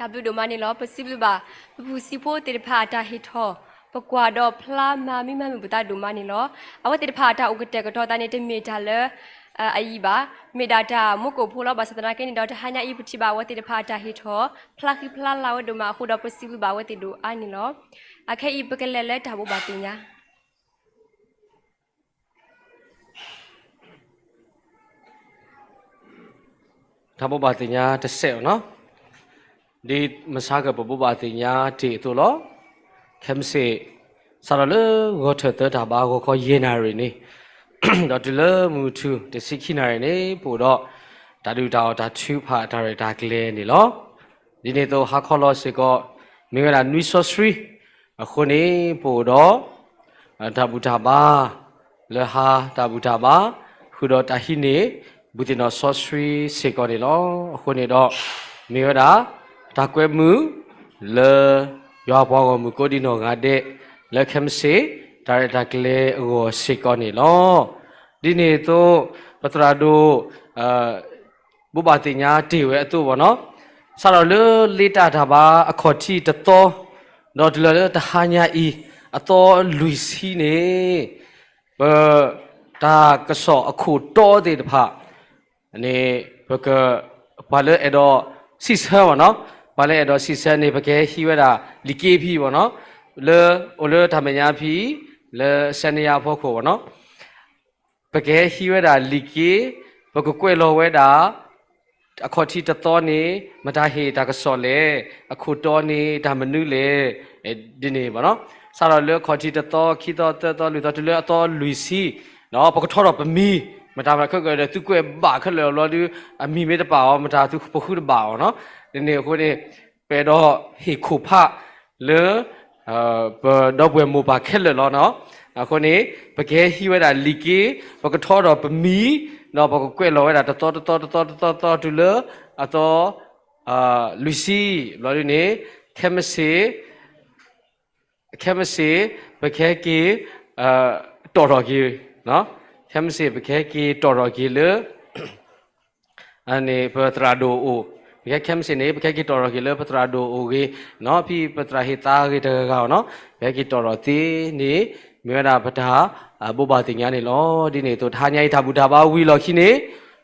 တၢ်ဘျုးဒိၣ်မးန့ၣ်လီၤ. ပစံးဘျုးဘၣ် ပဖုစံဖိသ့ၣ်တဖၣ်အတၢ်ဟ့ၣ်ထီၣ်, ပကွၢ်ဒီးဖျါမၤမံမၤမုာ်ပသးဒိၣ်မးန့ၣ်လီၤ. အဝဲသ့ၣ်တဖၣ်အတၢ်အိၣ်ကတဲာ်ကတီၤသးန့ၣ် တမ့ၢ်တၢ်လၢ အအံၤဘၣ်, မ့ၢ်ဒၣ်တၢ်မူကိၣ်ဖိလီၤ. ဘၣ်ဆၣ်သနာ်က့န့ၣ်ဒီး တဟါညါအံၤ ပထံၣ်ဘၣ်အဝဲသ့ၣ်တဖၣ်အတၢ်ဟ့ၣ်ထီၣ် ဖျါဃံဖျါလၤဝဲဒိၣ်မးအဃိဒီး ပစံးဘျုးဘၣ်အဝဲသ့ၣ်ဒိၣ်အါန့ၣ်လီၤ. အခဲအံၤ ပကလဲၤလၢတၢ်ဘိးဘၣ်သ့ၣ်ညါ တၢ်ဘိးဘၣ်သ့ၣ်ညါတစဲးအီၤနီၤ, ဒ်မဆါကပဘိးဘၣ်သ့ၣ်ညါတ့ၢ်အသိးလီၤ. ခဲမုၢ်ဆ့ၣ် စးထီၣ်လၢဂီၤထၢၣ်သၢတၢ်ဘါ ဂီၤခီယဲၢ်နၣ်ရံၣ်န့ၣ် ဒီးတုၤလၢမုၢ်ထူၣ်တဆံခံနၣ်ရံၣ်န့ၣ် ပအိၣ်ဒီး တၢ်ဒုၣ်တၢ်အီၣ်တၢ်ထုကဖၣ်အတၢ်ရဲၣ်တၢ်ကျဲၤန့ၣ်လီၤ. ဒ်န့ၣ်အသိးဟါခီလီၤစ့ၢ်ကီး မ့ၢ်ဝဲဒၣ်နွံစီဆှံ အဃိန့ၣ် ပအိၣ်ဒီး တၢ်ဘူၣ်တၢ်ဘါ လၢဟါတၢ်ဘူၣ်တၢ်ဘါ ဃုာ်ဒီးတၢ်ဟံးန့ၢ် ဘူၣ်သ့ၣ်နီၣ်စီဆှံစ့ၢ်ကီးန့ၣ်လီၤ. အဃိန့ၣ်ဒီး မ့ၢ်ဝဲဒၣ် တၢ်ကွဲမုာ် လၢ ယွၤပှၤဂီၢ်မုၢ်ကိးဒံနီၢ်ဂၤဒဲး လၢခဲမုၢ်ဆ့ၣ် တၢ်ရဲၣ်တၢ်ကျဲၤအဂီၢ်စ့ၢ်ကီးန့ၣ်လီၤ. ဒ်န့ၣ်အသိး ပသရၣ်ဒိၣ် ဘိးဘၣ်သ့ၣ်ညါတ့ၢ်ဝဲအသိးဘၣ်နီၤ, စးထီၣ်လၢလ့တၢ်တၢ်ဘါအခီၣ်ထံးတသီ ဒီးတုၤလီၤလၢတဟါညါအံၤ အသီလွံၢ်ဆံန့ၣ် ပ တၢ်ကစီၣ်အခိၣ်တီသ့ၣ်တဖၣ်န့ၣ် ပက ပှၤလၢအဲၣ်ဒိးစံးဆၢဘၣ်နီၤ, ပှၤလၢအဲၣ်ဒိးစံးဆၢန့ၣ် ပကဟဲဟံးဝဲဒၣ်လံာ်က့ဖဲအံၤဘၣ်နီၤ, လၢ အိၣ်လၢတၢ်မဲာ်ညါဖဲအံၤ လၢစဲန့ယါအဖီခိၣ်ဘၣ်နီၤ ပကဟဲဟံးဝဲဒၣ်လံာ်က့, ပကကွဲးလီၤဝဲဒၣ် အခီၣ်ထံးတသီန့ၣ် မတၤဟ့ၣ်တၢ်ကစီၣ်လဲၣ်, အခိၣ်တီန့ၣ် တၢ်မနုၤလဲၣ်, ဒ်န့ၣ်ဘၣ်နီၤ, စးထီၣ်လၢအခီၣ်ထံးတသီ ခံသီ သၢသီ လွံၢ်သီ တုၤလၢအသီလွံၢ်ဆံ, ဒီးပကထီထီၣ်ပမံၤ, မတၤမတၤခဲကဒီး သုကွဲးဘၣ်ခဲလၢာ်အဘျီဒီး အမံၤမ့ၢ်တပာ်အီၤ မတၤသုပဃုတဘၣ်အီၤနီၤ, ဒ်န့ၣ်အဃိန့ၣ် ပအဲၣ်ဒိးဟ့ၣ်ခိၣ်ဖးလၢ ပဒီပုၢ်ဝဲၢ်မိၢ်ပၢ်ခဲလၢာ်လီၤနီၤ. အဃိန့ၣ် ပကဟဲဟံးဝဲဒၣ်လံာ်က့, ပကထီထီၣ်ပမံၤ, ဒီးပကကွဲးလီၤဝဲဒၣ်တသီတသီတသီတသီတသီ တုၤလၢအသီ လွံၢ်ဆံ, ဘျီဒ်န့ၣ် ခဲမုၢ်ဆ့ၣ် ခဲမုၢ်ဆ့ၣ် ပကဟဲက့ၤ တီၣ်ထီၣ်က့ၤ, ခဲမုၢ်ဆ့ၣ် ပကဟဲက့ၤတီၣ်ထီၣ်က့ၤလၢ န့ၣ် ပသရၣ်ဒိၣ်အအိၣ်, ပကဟဲခဲမုၢ်ဆ့ၣ်န့ၣ် ပကဟဲက့ၤတီၣ်ထီၣ်က့ၤလၢပသရၣ်ဒိၣ်အအိၣ်ဂ့ၤ, ဖဲပသရၣ်ဟ့ၣ်သါဂ့ၤတဂၤဂၤအအိၣ်နီၤ, ပဟဲက့ၤတီၣ်ထီၣ်သ့န့ၣ် မ့ၢ်ဝဲဒၣ်ပတၢ် ဘိးဘၣ်သ့ၣ်ညါန့ၣ်လီၤ. ဒ်န့ၣ်အသိး တဟါညါအံၤတၢ်ဘူၣ်တၢ်ဘါဝံၤလီၢ်ခံန့ၣ်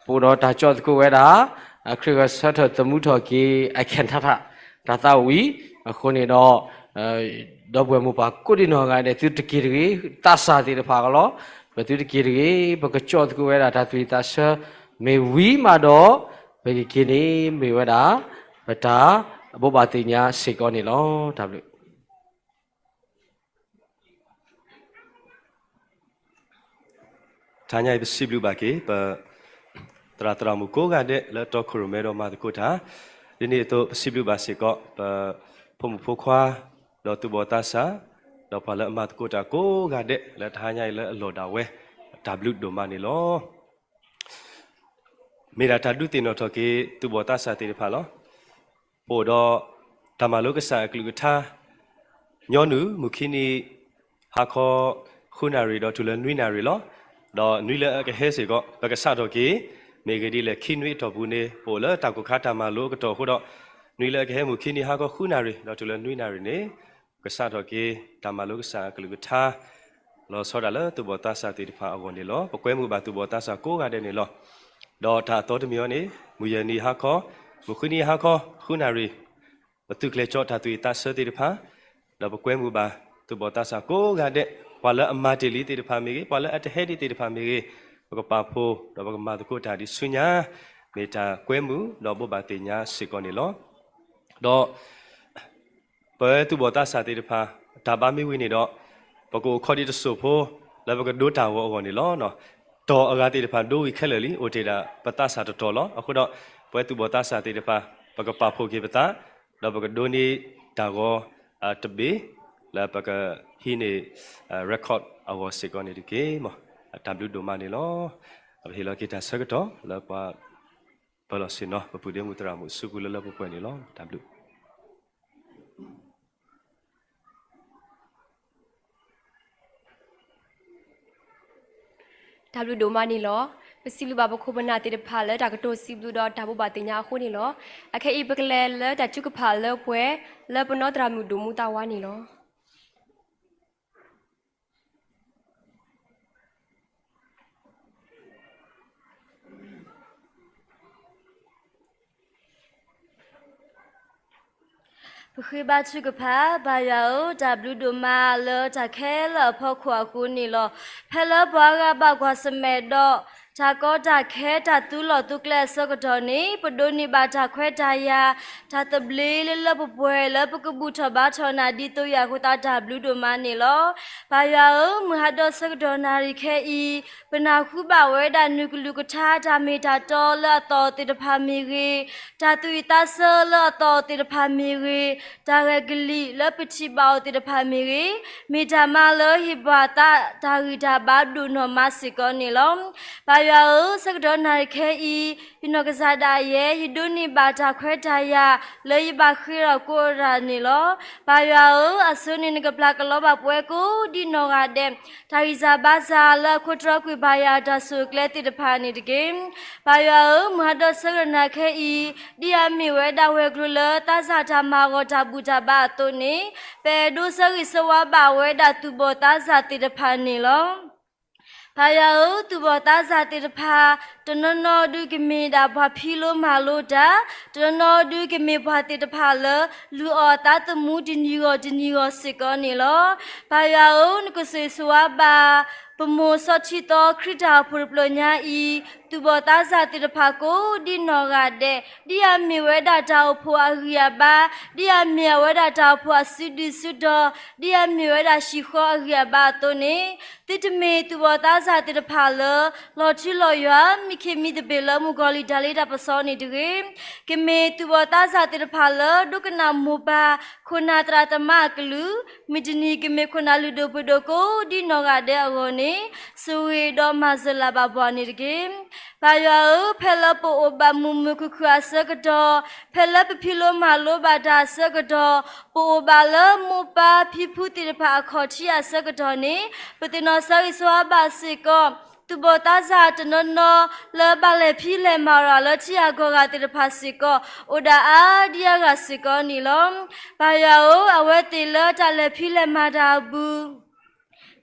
ပအိၣ်ဒီးတၢ်ကၠီၣ်သကိးဝဲဒၣ် ခရံာ်ဂဲၤဆၢထၢၣ်သမူထီၣ်က့ၤ အခဲၣ်ထးထး တၢ်သးဝံၣ်, အဃိန့ၣ်ဒီး ဒီပုၢ်ဝဲၢ်မိၢ်ပၢ်ကိးဒံနီၢ်ဂၤဒဲး သုတက့ၤတဂ့ၤ, သးစၢ်သ့ၣ်တဖၣ်အဂီၢ်လီၤ, ပသုတက့ၤတဂ့ၤ, ပကကၠီၣ်သကိးဝဲဒၣ်တၢ်သူၣ်ဝံၣ်သးဆၢ မ့ၢ်ဝံၤမးဒီး ပကက့ၤန့ၣ်မ့ၢ်ဝဲဒၣ် ပတၢ်ဘိးဘၣ်သ့ၣ်ညါစ့ၢ်ကီးန့ၣ်လီၤ. တၢ်ဘျုး တဟါညါအံၤ ပစံးဘျုးဘၣ်က့ၤ ပ သရၣ်သရၣ်မုၣ်ကိးဂၤဒဲး လၢတီခိၣ်ရိၣ်မဲဒီးမၤသကိးတၢ်, ဒ်န့ၣ်အသိး ပစံးဘျုးဘၣ်စ့ၢ်ကီး ပဖိမုၣ်ဖိခွါ ဒီးသူၣ်ဘီၣ်သးစၢ် ဒီးပှၤလၢအမၤသကိးတၢ်ကိးဂၤဒဲး လၢတဟါညါအံၤလၢအလီၢ်ဒၣ်ဝဲ တၢ်ဘျုးဒိၣ်မးန့ၣ်လီၤ. မ့ၢ်ဒၣ်တၢ်ဒုးသ့ၣ်နီၣ်ထီၣ်က့ၤ သူၣ်ဘီၣ်သးစၢ်သ့ၣ်တဖၣ်လီၤ. ပအိၣ်ဒီး တၢ်မၤလိကစၢ်အကလုၢ်ကထါ ညီနုၢ်မုၢ်ခံနံၤ ဟါခီ ဃုနၣ်ရံၣ်ဒီးတုၤလၢနွံနၣ်ရံၣ်လီၤ. ဒီးနွံလၢအကဟဲစ့ၢ်ကီး ပကစးထီၣ်က့ၤ မ့ၢ်ဂ့ၤဒ်လဲၣ် ခံနွံအတီၢ်ပူၤန့ၣ် ပအိၣ်လၢတၢ်ကိၢ်ခါတၢ်မၤလိအကတီၢ်အဃိဒီး နွံလၢအကဟဲမုၢ်ခံနံၤဟါခီဃုနၣ်ရံၣ် ဒီးတုၤလၢနွံနၣ်ရံၣ်န့ၣ် ကစးထီၣ်က့ၤ တၢ်မၤလိကစၢ်အကလုၢ်ကထါ လီၤဆီဒၣ်လၢသူၣ်ဘီၣ်သးစၢ်သ့ၣ်တဖၣ်အဂီၢ်န့ၣ်လီၤ. ပကွဲမုာ်ဘၣ်သူၣ်ဘီၣ်သးစၢ်ကိးဂၤဒဲးန့ၣ်လီၤ. ဒီးတၢ်အသီတမံၤအံၤန့ၣ် မုၢ်ယဲၢ်နံၤဟါခီ မုၢ်ဃုနံၤဟါခီ ဃုနၣ်ရံၣ် ပသုးကျဲၤကၠီတၢ်သူၣ်ဝံၣ်သးဆၢသ့ၣ်တဖၣ် ဒီးပကွဲမုာ်ဘၣ်သူၣ်ဘီၣ်သးစၢ်ကိးဂၤဒဲး ပှၤလၢအမၤတ့ၢ်လံသ့ၣ်တဖၣ်မ့ၢ်ဂ့ၤ ပှၤလၢအတဟဲဒံးသ့ၣ်တဖၣ်မ့ၢ်ဂ့ၤ ပကပာ်ဖှိၣ် ဒီးပကမၤသကိးတၢ်ဒ်ဆူညါ မ့ၢ်တၢ်ကွဲမုာ်ဒီးဘိးဘၣ်သ့ၣ်ညါစ့ၢ်ကီးန့ၣ်လီၤ. ဒီး ပဝဲသူၣ်ဘီၣ်သးစၢ်သ့ၣ်တဖၣ် တၢ်ဘါမ့ၢ်ဝံၤန့ၣ်ဒီး ပကအိၣ်ခိးဒံးတစိၢ်ဖိ လၢပကဒိတၢ်ဂီၤအဂီၢ်န့ၣ်လီၤ. တီၢ်အဂၤသ့ၣ်တဖၣ်ဒိဝံၤခဲလၢာ်လံ အိၣ်တ့ၢ်ဒၣ်ပသးစၢ်တတီၢ်လီၤ. အဃိဒီး ပဝဲသူၣ်ဘီၣ်သးစၢ်သ့ၣ်တဖၣ် ပကပာ်ဖှိၣ်က့ၤပသး ဒီးပကဒိန့ၢ်တၢ်ဂီၤတဘ့ၣ် လၢပကဟံးန့ၢ် record အဂီၢ်စ့ၢ်ကီးန့ၣ်တက့ၢ်. တၢ်ဘျုးဒိၣ်မးန့ၣ်လီၤ. ပဟ့ၣ်လီၤက့ၤတၢ်ဆၢကတီၢ်လၢပှၤ ပၢၤလီၢ်ဆ့ၣ်နီၤ ပပုၢ်ဒ့မုၣ်သရၣ်မုၣ်အစုပူၤလၢလၢပှဲၤပှဲၤန့ၣ်လီၤ. တၢ်ဘျုး တၢ်ဘျုးဒိၣ်မးန့ၣ်လီၤ. ပစံးဘျုးဘၣ်ပခိၣ်ပနၢ်သ့ၣ်တဖၣ်လၢတၢ်ကတိၤစံးဘျုးဒီးတၢ်ဘိးဘၣ်သ့ၣ်ညါအဃိန့ၣ်လီၤ. အခဲအံၤပကလဲၤလၢတၢ်ထုကဖၣ်လၢပှဲၤ လၢပနီၢ်သရၣ်မုၣ်ဒိၣ်မူသးဝါန့ၣ်လီၤ. ပဃ့ဘါထုကဖၣ်. ပၢ်ယွၤဧၢ, တၢ်ဘျုးဒိၣ်မးလၢတၢ်ခဲလၢာ်အဖီခိၣ်အဃိန့ၣ်လီၤ. ဖဲလၢပှၤဂၤဘၣ်ကွၢ်ဆၢၣ်မဲာ်ဒီး တၢ်ကီတၢ်ခဲ တၢ်သူလီၢ်သူကျဲအဆၢကတီၢ်န့ၣ် ပဒိးန့ၢ်ဘၣ်တၢ်ခွဲးတၢ်ယာ် တၢ်သဘျ့လၢလၢပှဲၤပှဲၤ လၢပကဘူၣ်ထီၣ်ဘါထီၣ်နၤဒ်သိးယၤအဃိသတး တၢ်ဘျုးဒိၣ်မးန့ၣ်လီၤ. ပၢ်ယွၤဧၢ, မုၢ်ဟါဒီးဆၢကတီၢ်နၣ်ရံၣ်ခဲအံၤ ပနၢ်ဟူဘၣ်ဝဲဒၣ်နုာ်ကလုၢ်ကထါ တၢ်မ့ၢ်တၢ်တီလၢအသီၣ်သ့ၣ်တဖၣ်မ့ၢ်ဂ့ၤ, တၢ်သူၣ်ဝံၣ်သးဆၢလၢအသီၣ်သ့ၣ်တဖၣ်မ့ၢ်ဂ့ၤ, တၢ်ဂဲၤကလံၣ်လၢပထံၣ်ဘၣ်အီၤသ့ၣ်တဖၣ်မ့ၢ်ဂ့ၤ, မ့ၢ်တၢ်မၤလၢဟ့ၣ်ပှၤသးတၢ်ဂံၢ်တၢ်ဘါဒိၣ်နီၢ်မးစ့ၢ်ကီးန့ၣ်လီၤ. ပၢ်ယွၤဧၢ, ဆၢကတီၢ်နၣ်ရံၣ်ခဲအံၤ ယနီၢ်ကစၢ်ဒၣ်ယဲ ယဒိးန့ၢ်ဘၣ်တၢ်ခွဲးတၢ်ယာ် လၢယဘၣ်ဃ့ထီၣ်ကိးတၢ်န့ၣ်လီၤ. ပၢ်ယွၤဧၢ, အဆိန့ၣ် နကပျၢ်ကလီဘၣ်ပှၤကိးဒ်နီၢ်ဂၤဒဲး တၢ်ဂံၢ်စၢ်ဘါစၢ်လၢအခိးတြီကွံာ်ဘၣ်ယၤတၢ်ဆိၣ်ကျဲသ့ၣ်တဖၣ်န့ၣ်တက့ၢ်. ပၢ်ယွၤဧၢ, မုၢ်ဟါဒီးဆၢကတီၢ်နၣ်ရံၣ်ခဲအံၤ ဒ်အမ့ၢ်ဝဲဒၣ်ဝဲၤကျိၤလၢသးစၢ်တၢ်မၤဂီၤတၢ်ဘူၣ်တၢ်ဘါအသိးန့ၣ် ပအဲၣ်ဒိးဆၢဂ့ၤဆၢဝါဘၣ်ဝဲဒၣ်သူၣ်ဘီၣ်သးစၢ်သ့ၣ်တဖၣ်န့ၣ်လီၤ. ပၢ်ယွၤဧၢ, သူၣ်ဘီၣ်သးစၢ်သ့ၣ်တဖၣ် တနီၤနီၤဒုးကမ့ၢ်ဒၣ်ပှၤဖံးလိမၤလိတၢ်, တနီၤနီၤဒုးကမ့ၢ်ပှၤသ့ၣ်တဖၣ်လၢ လုၢ်အီၣ်အသးသမူတနံၤဂီၢ်တနံၤဂီၢ်စ့ၢ်ကီးန့ၣ်လီၤ. ပၢ်ယွၤဧၢ, နကဆိၣ်ဂ့ၤဆိၣ်ဝါဘၣ် ပမိၢ်စီၤထံသီခရံာ်တၢ်အိၣ်ဖှိၣ်တဖျၢၣ်ညါအံၤ သူၣ်ဘီၣ်သးစၢ်သ့ၣ်တဖၣ်ကိးဒ်နီၢ်ဂၤဒဲး ဒ်အမ့ၢ်ဝဲဒၣ်တၢ်အိၣ်ဖှိၣ်အဂံၢ်အဘါ, ဒ်အမ့ၢ်အဝဲဒၣ်တၢ်အိၣ်ဖှိၣ်အစုဒုၣ်စုတီၤ, ဒ်အမ့ၢ်ဝဲဒၣ်ဟံၣ်ဃီအဂံၢ်အဘါအသိးန့ၣ် သုတမ့ၢ်သူၣ်ဘီၣ်သးစၢ်သ့ၣ်တဖၣ်လၢ လီၤထူလီၤယွၤ မံခ့မံသပ့ၤလၢမုၣ်ကီၤလံၢ်တၢ်လ့တၢ်ပစီန့ၣ်တဂ့ၤ. ကမ့ၢ်သူၣ်ဘီၣ်သးစၢ်သ့ၣ်တဖၣ်လၢ ဒိကနၣ်မိၢ်ပၢ်ခိၣ်နၢ်သရၣ်သမါအကလုၢ်, မုၢ်တနံၤကမ့ၢ်ခိၣ်နၢ်လုၢ်ဒိၣ်ပှ့ၤဒိၣ်ကိးဒ်နီၢ်ဂၤဒဲးအဂီၢ်န့ၣ် ဆိၣ်ဂ့ၤဒီးမၤစၢၤလၢ်ဘၣ်ပှၤန့ၣ်တက့ၢ်. ပၢ်ယွၤဧၢ, ဖဲလၢပအိၣ်ဘၣ်မုာ်မုာ်ခုၣ်ခုၣ်အဆၢကတီၢ်, ဖဲလၢပဖံးလိမၤလိဘၣ်တၢ်အဆၢကတီၢ်, ပအိၣ်ဘၣ်လၢမိၢ်ပၢ်ဖံဖုသ့ၣ်တဖၣ်အခီၣ်ထံးအဆၢကတီၢ်န့ၣ် ပသ့ၣ်နီၣ်ဆၢဂ့ၤဆၢဝါဘၣ်စ့ၢ်ကီး သူၣ်ဘီၣ်သးစၢ်တနီၤနီၤ လၢဘၣ်လဲၤဖံးလဲၤမၤရၤလၢထံအဂီၢ်ဂၤသ့ၣ်တဖၣ်စ့ၢ်ကီး အိၣ်ဒၣ်အါဒံအါဂၤစ့ၢ်ကီးန့ၣ်လီၤ. ပၢ်ယွၤဧၢ, အဝဲသ့ၣ်လၢတၢ်လဲၤဖံးလဲၤမၤတၢ်အပူၤ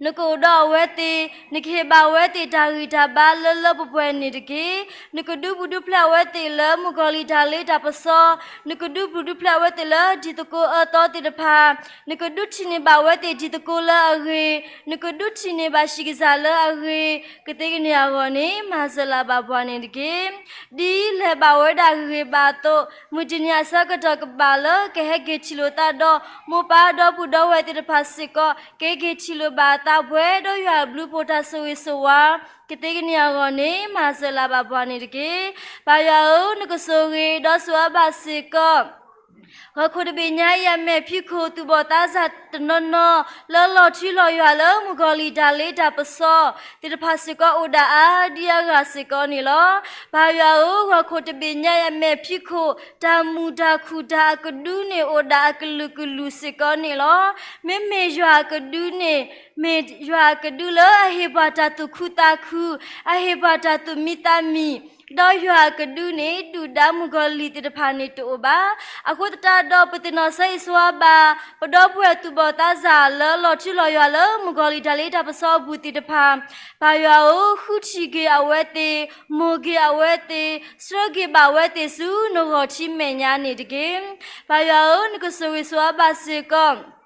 နကအိၣ်ဒီးအဝဲသ့ၣ်, နကဟ့ၣ်ဘၣ်အဝဲသ့ၣ်တၢ်ဂံၢ်တၢ်ဘါလၢလၢပှဲၤပှဲၤန့ၣ်တက့ၢ်. နကဒုးဘူးဒုးဖျဲးအဝဲသ့ၣ်လၢမုၣ်ကီၤလံၢ်တၢ်လ့တၢ်ပစီ, နကဒုးဘူးဒုးဖျဲးအဝဲသ့ၣ်လၢတံၤသကိးအၢသီသ့ၣ်တဖၣ်, နကဒုးထံၣ်န့ၢ်ဘၣ်အဝဲသ့ၣ်တံၤသကိးလၢအဂ့ၤ, နကဒုးထံၣ်န့ၢ်ဘၣ်ဟံၣ်ကစၢ်လၢအဂ့ၤ, ကသ့ကန့ၢ်အဂီၢ်န့ၣ် မၤစၢၤလၢ်ဘၣ်ပှၤန့ၣ်တက့ၢ်. ဒ်လဲၤဘၣ်ဝဲဒၣ်ဂ့ၤဂ့ၤဘၣ်အသိး, မုၢ်တနံၤအဆၢကတီၢ်ကဘၣ်လၢကဟဲက့ၤထံၣ်လိာ်သးဒီး မိၢ်ပၢ်ဒီပုၢ်ဒီဝဲၢ်သ့ၣ်တဖၣ်စ့ၢ်ကီး ကဟဲက့ၤထံၣ်လိာ်ဘၣ်အသးပှဲၤဒီးယွၤအဘျုးအဖှိၣ်တၢ်ဆိၣ်ဂ့ၤဆိၣ်ဝါ ကသ့ကန့ၢ်အဂီၢ်န့ၣ် မၤစၢၤလၢ်ဘၣ်ပှၤန့ၣ်တက့ၢ်. ပၢ်ယွၤဧၢ, နကဆိၣ်ဂ့ၤဒီးဆိၣ်အၢဘၣ်စ့ၢ်ကီး ဂီၤခိၣ်တဘ့ၣ်ညါအံၤအမဲာ်ဖံးခိၣ် သူၣ်ဘီၣ်သးစၢ်တနီၤနီၤ လၢလီၤထူလီၤယွၤလၢမုၣ်ကီၤလံၢ်တၢ်လ့တၢ်ပစီသ့ၣ်တဖၣ်စ့ၢ်ကီး အိၣ်ဒၣ်အါဒံအါဂၤစ့ၢ်ကီးန့ၣ်လီၤ. ပၢ်ယွၤဧၢ, ဂီၤခိၣ်တဘ့ၣ်ညါအံၤအမဲာ်ဖံးခိၣ် တၢ်မုာ်တၢ်ခုၣ်တၢ်အကဒုန့ၣ် အိၣ်ဒၣ်အကလုာ်ကလုာ်စ့ၢ်ကီးန့ၣ်လီၤ. မ့မ့ၢ်ယွၤအကဒုန့ၣ် မ့ၢ်ယွၤအကဒုလၢအဟ့ၣ်ပှၤတၢ်သူၣ်ခုသးခု, အဟ့ၣ်ပှၤတၢ်သူၣ်မံသးမံ, ဒီးယွၤအကဒုန့ၣ် ဒုၣ်ဒါမုၣ်ကီၤလံၢ်သ့ၣ်တဖၣ်န့ၣ်တအိၣ်ဘၣ်. အဃိသတးဒီး ပသ့ၣ်နီၣ်ဆၢဂ့ၤဆၢဝါဘၣ် ပဒီပုၢ်ဝဲၢ်သူၣ်ဘီၣ်သးစၢ်လၢလီၤထူလီၤယွၤလၢမုၣ်ကီၤလံၢ်တၢ်လ့တၢ်ပစီအပူၤသ့ၣ်တဖၣ်, ပၢ်ယွၤဧၢ, ဃုထံၣ်က့ၤအဝဲသ့ၣ်, မိၢ်က့ၤအဝဲသ့ၣ်, ဆှၢက့ၤဘၣ်အဝဲသ့ၣ်ဆူနဂီၢ်ထံမဲာ်ညါန့ၣ်တက့ၢ်. ပၢ်ယွၤဧၢ, နကဆိၣ်ဂ့ၤဆိၣ်ဝါဘၣ်စ့ၢ်ကီး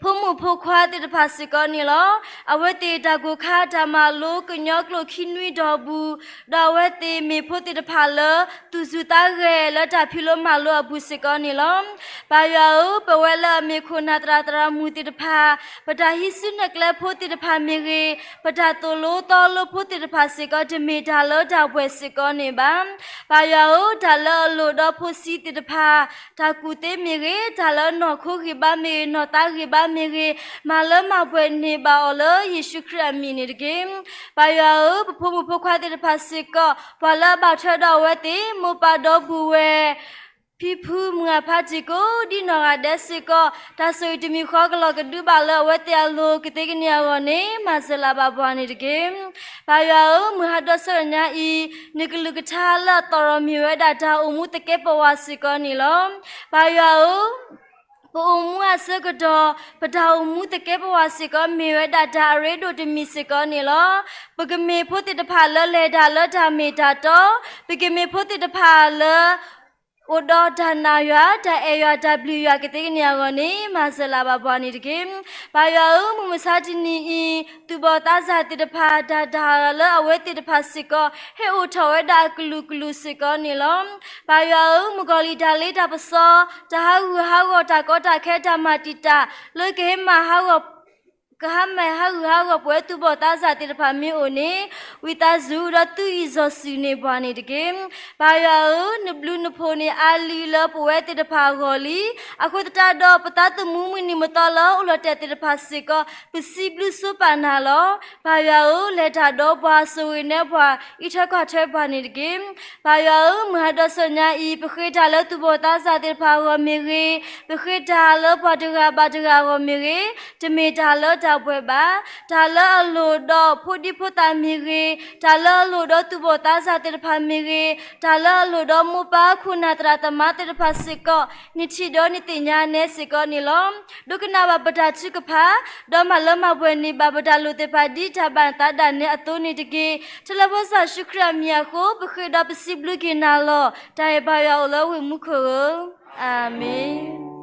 ဖိမုၣ်ဖိခွါသ့ၣ်တဖၣ်စ့ၢ်ကီးန့ၣ်လီၤ. အဝဲသ့ၣ်တၢ်ကိၢ်ခါတၢ်မၤလိကညီကျိာ်ခံနွံဒီးအပူၤ, ဒီးအဝဲသ့ၣ်မ့ၢ်ဖိသ့ၣ်တဖၣ်လၢ သူၣ်စူၤသးဂဲၤလၢတၢ်ဖံးလိမၤလိအပူၤစ့ၢ်ကီးန့ၣ်လီၤ. ပၢ်ယွၤဧၢ, ပဝဲလၢအမ့ၢ်ခိၣ်နၢ်သရၣ်သရၣ်မုၣ်သ့ၣ်တဖၣ်, ပတၢ်ဟံးစုနဲၣ်ကျဲဖိသ့ၣ်တဖၣ်မ့ၢ်ဂ့ၤ, ပတၢ်သိၣ်လိသီလိဖိသ့ၣ်တဖၣ်စ့ၢ်ကီး တမ့ၢ်တၢ်လၢတၢ်ပှဲၤစ့ၢ်ကီးန့ၣ်ဘၣ်. ပၢ်ယွၤဧၢ, တၢ်လၢအလိၣ်ဒီးဖိဆံးသ့ၣ်တဖၣ် တၢ်ကူၣ်သ့မ့ၢ်ဂ့ၤ, တၢ်လၢနီၢ်ခိဂံၢ်ဘါမ့ၢ်ဂ့ၤ, နီၢ်သးဂံၢ်ဘါမ့ၢ်ဂ့ၤ, မၤလၢမၤပှဲၤန့ၢ်ဘၣ်အီၤလၢယ့ၣ်ၡူးခရံာ်အမံၤန့ၣ်တက့ၢ်. ပၢ်ယွၤဧၢ, ပဖိမုၣ်ဖိခွါသ့ၣ်တဖၣ်စ့ၢ်ကီး, ပှၤလၢအဘၣ်ထွဲဒီးအဝဲသ့ၣ်, မိၢ်ပၢ်ဒီပုၢ်ဝဲၢ် ဖံဖုမုၢ်ဂၤဖးတံၢ်ကိးဒံနီၢ်ဂၤဒဲးစ့ၢ်ကီး တၢ်ဆိၣ်ဂ့ၤတမံၤဃီကလီၤကဒုဘၣ်လၢအဝဲသ့ၣ်အလိၤကသ့ကန့ၢ်အဂီၢ်န့ၣ် မၤစၢၤလၢ်ဘၣ်ပှၤန့ၣ်တက့ၢ်. ပၢ်ယွၤဧၢ, မုၢ်ဟါဒီးဆၢကတီၢ်ညါအံၤ နကလုၢ်ကထါလၢအသီၣ်ထီၣ်မ့ၢ်ဝဲဒၣ်တၢ်အိၣ်မူသကဲးပဝးစ့ၢ်ကီးန့ၣ်လီၤ. ပၢ်ယွၤဧၢ, ပအိၣ်မူအဆၢကတီၢ် ပတၢ်အိၣ်မူသကဲးပဝးစ့ၢ်ကီး မ့ၢ်ဝဲဒၣ်တၢ်အရ့ဒိၣ်တမံၤစ့ၢ်ကီးန့ၣ်လီၤ. ပကမ့ၢ်ဖိသ့ၣ်တဖၣ်လၢလဲၤတၢ်လၢတၢ်မ့ၢ်တၢ်တီ, ပကမ့ၢ်ဖိသ့ၣ်တဖၣ်လၢ အိၣ်ဒီးတၢ်နာ်ယွၤ, တၢ်အဲၣ်ယွၤ, တၢ်ဘျုးယွၤကသ့ကန့ၢ်အဂီၢ်န့ၣ် မၤစၢၤလၢ်ဘၣ်ပှၤန့ၣ်တက့ၢ်. ပၢ်ယွၤဧၢ, မုၢ်မဆါတနံၤအံၤ သူၣ်ဘီၣ်သးစၢ်သ့ၣ်တဖၣ် တၢ်တၢ်လၢအဝဲသ့ၣ်တဖၣ်စ့ၢ်ကီး ဟဲအိၣ်ထီၣ်ဝဲဒၣ်အကလုာ်ကလုာ်စ့ၢ်ကီးန့ၣ်လီၤ. ပၢ်ယွၤဧၢ, မုၣ်ကီၤလံၢ်တၢ်လ့တၢ်ပစီ, တၢ်ဟးဂူာ်ဟးဂီၤ တၢ်ကီတၢ်ခဲ တၢ်မၤတံာ်တာ် လၢကဟဲမၤဟးဂီၤ ကဟါမၢ်ဟးဂူာ်ဟးဂီၤပဝဲသူၣ်ဘီၣ်သးစၢ်သ့ၣ်တဖၣ်မ့ၢ်အိၣ်န့ၣ်, ဝံသးစူၤဒီးသုအံၤစီၤစုၤန့ၢ်ပှၤန့ၣ်တက့ၢ်. ပၢ်ယွၤဧၢ, နဘျုးနဖှိၣ်န့ၢ်အါလံလၢပဝဲသ့ၣ်တဖၣ်အဂီၢ်လံ. အဃိသတးဒီး ပသးသမူမုၢ်နံၤမုၢ်သီလၢအိၣ်လီၤတဲာ်သ့ၣ်တဖၣ်စ့ၢ်ကီး ပစံးဘျုးစိပာ်နၤလီၤ. ပၢ်ယွၤဧၢ, လဲၤတၢ်ဒီးပှၤ ဆိၣ်ဂ့ၤနဲပှၤ အံးထွဲကွၢ်ထွဲပှၤန့ၣ်တက့ၢ်. ပၢ်ယွၤဧၢ, မုၢ်ဟါဒီးဆၢညါအံၤ ပဃ့တၢ်လၢသူၣ်ဘီၣ်သးစၢ်သ့ၣ်တဖၣ်အဂီၢ်မ့ၢ်ဂ့ၤ, ပဃ့တၢ်လၢပှၤတဂၤဘၣ်တဂၤအဂီၢ်မ့ၢ်ဂ့ၤ, တမ့ၢ်တၢ်လၢတၢ်ဘှဲးဘၣ်, တၢ်လၢအလိၣ်ဒီးဖိဒံဖိသၣ်မ့ၢ်ဂ့ၤ, တၢ်လၢအလိၣ်ဒီးသူၣ်ဘီၣ်သးစၢ်သ့ၣ်တဖၣ်မ့ၢ်ဂ့ၤ, တၢ်လၢအလိၣ်ဒီးမိၢ်ပၢ်ခိၣ်နၢ်သရၣ်သမါသ့ၣ်တဖၣ်စ့ၢ်ကီး နထံၣ်ဒီးနသ့ၣ်ညါနဲစ့ၢ်ကီးန့ၣ်လီၤ. ဒိကနၣ်ဘၣ်ပတၢ်ထုကဖၣ်, ဒီးမၤလၢမၤပှဲၤန့ၢ်ဘၣ်ပတၢ်လိၣ်သ့ၣ်တဖၣ်ဒ်တၢ်ဘၣ်နသးဒၣ်နဲအသိးန့ၣ်တက့ၢ်. ထဲလၢဖိစီၤယ့ၣ်ၡူးခရံာ်အမံၤအဃိ ပဃ့ဒီးပစံးဘျုးက့ၤနၤလီၤ. တၢ်အဲၣ်ဘၣ်ယွၤအိၣ်လၢဝ့ၢ်မူခိၣ်ဧၢ, အၤမ့ၣ်.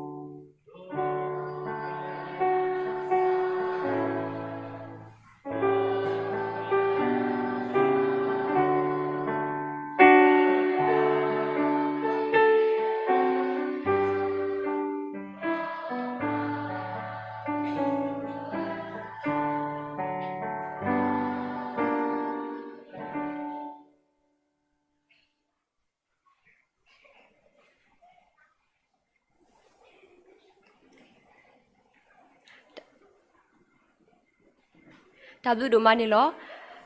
တၢ်ဘျုးဒိၣ်မးန့ၣ်လီၤ.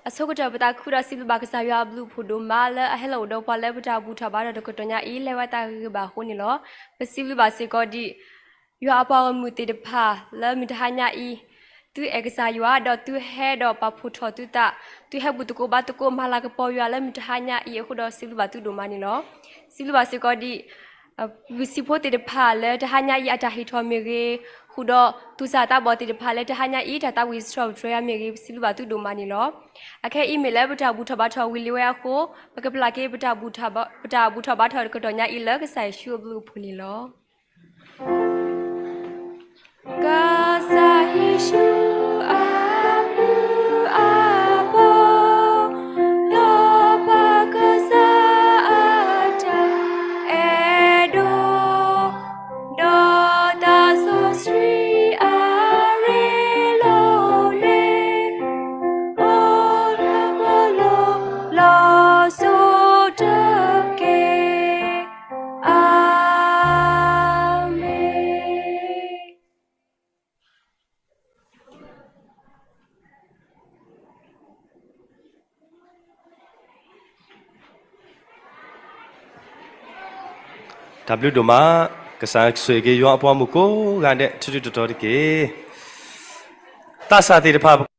အဆိကတၢၢ် ပသးခုဒီးစံးဘျုးဘၣ်ကစၢ်ယွၤအဘျုးအဖှိၣ်ဒိၣ်မးလၢအဟဲလီၤအိၣ်ဒီးပှၤလၢပတၢ်ဘူၣ်ထီၣ်ဘါထီၣ်တကတီၢ်ညါအံၤ လဲၤဝဲသးဂ့ၤဂ့ၤဘၣ်အဃိန့ၣ်လီၤ. ပစံးဘျုးဘၣ်စ့ၢ်ကီးဒ် ယွၤအပှၤဂီၢ်မုၢ်သ့ၣ်တဖၣ်လၢမုၢ်တဟါညါအံၤ သုအဲၣ်ကစၢ်ယွၤ ဒီးသုဟဲဒီးပာ်ဖှိၣ်ထီၣ်သုသး, သုဟဲဘူၣ်သကိးဘါသကိး မၤလၤကပီၤယွၤလၢမုၢ်တဟါညါအံၤအဃိဒီး စံးဘျုးဘၣ်သုဒိၣ်မးန့ၣ်လီၤ. စံးဘျုးဘၣ်စ့ၢ်ကီးဒ် ဝံၢ်ဆံးဖိသ့ၣ်တဖၣ်လၢတဟါညါအံၤအတၢ်ဟ့ၣ်ထီၣ်မ့ၢ်ဂ့ၤ, ဃုာ်ဒီးသူၣ်စၢ်သးဘီၣ်သ့ၣ်တဖၣ်လၢတဟါညါအံၤ တၢ်သးဝံၣ်စံးထီၣ်ပတြၢၤယွၤမ့ၢ်ဂ့ၤ စံးဘျုးဘၣ်သုဒိၣ်မးန့ၣ်လီၤ. အခဲအံၤမ့ၢ်လၢပတၢ်ဘူၣ်ထီၣ်ဘါထီၣ်ဝံၤလံဝဲအဃိ ပကပျၢ်က့ၤ ပတၢ်ဘူၣ်ထီၣ်ဘါထီၣ်တကတီၢ်ညါအံၤလၢကစၢ်ယ့ၣ်ၡူးအဘျုးအဖှိၣ်န့ၣ်လီၤ. ကစၢ်ယ့ၣ်ၡူးအဘျုးအဖှိၣ် ဒီးပၢ်ကစၢ်အတၢ်အဲၣ်ဒိး ဒီးသးစီဆှံအရ့လိာ်န့ၣ် အိၣ်လၢပလိၤလီၤစိၤတက့ၢ်. အၤမ့ၣ်. တၢ်ဘျုးဒိၣ်မး, ကစၢ်ဆိၣ်ဂ့ၤက့ၤယွၤအပှၤမုၣ်ကိးဂၤဒဲး ထူထူတီတီတက့ၢ်. သးစၢ်သ့ၣ်တဖၣ်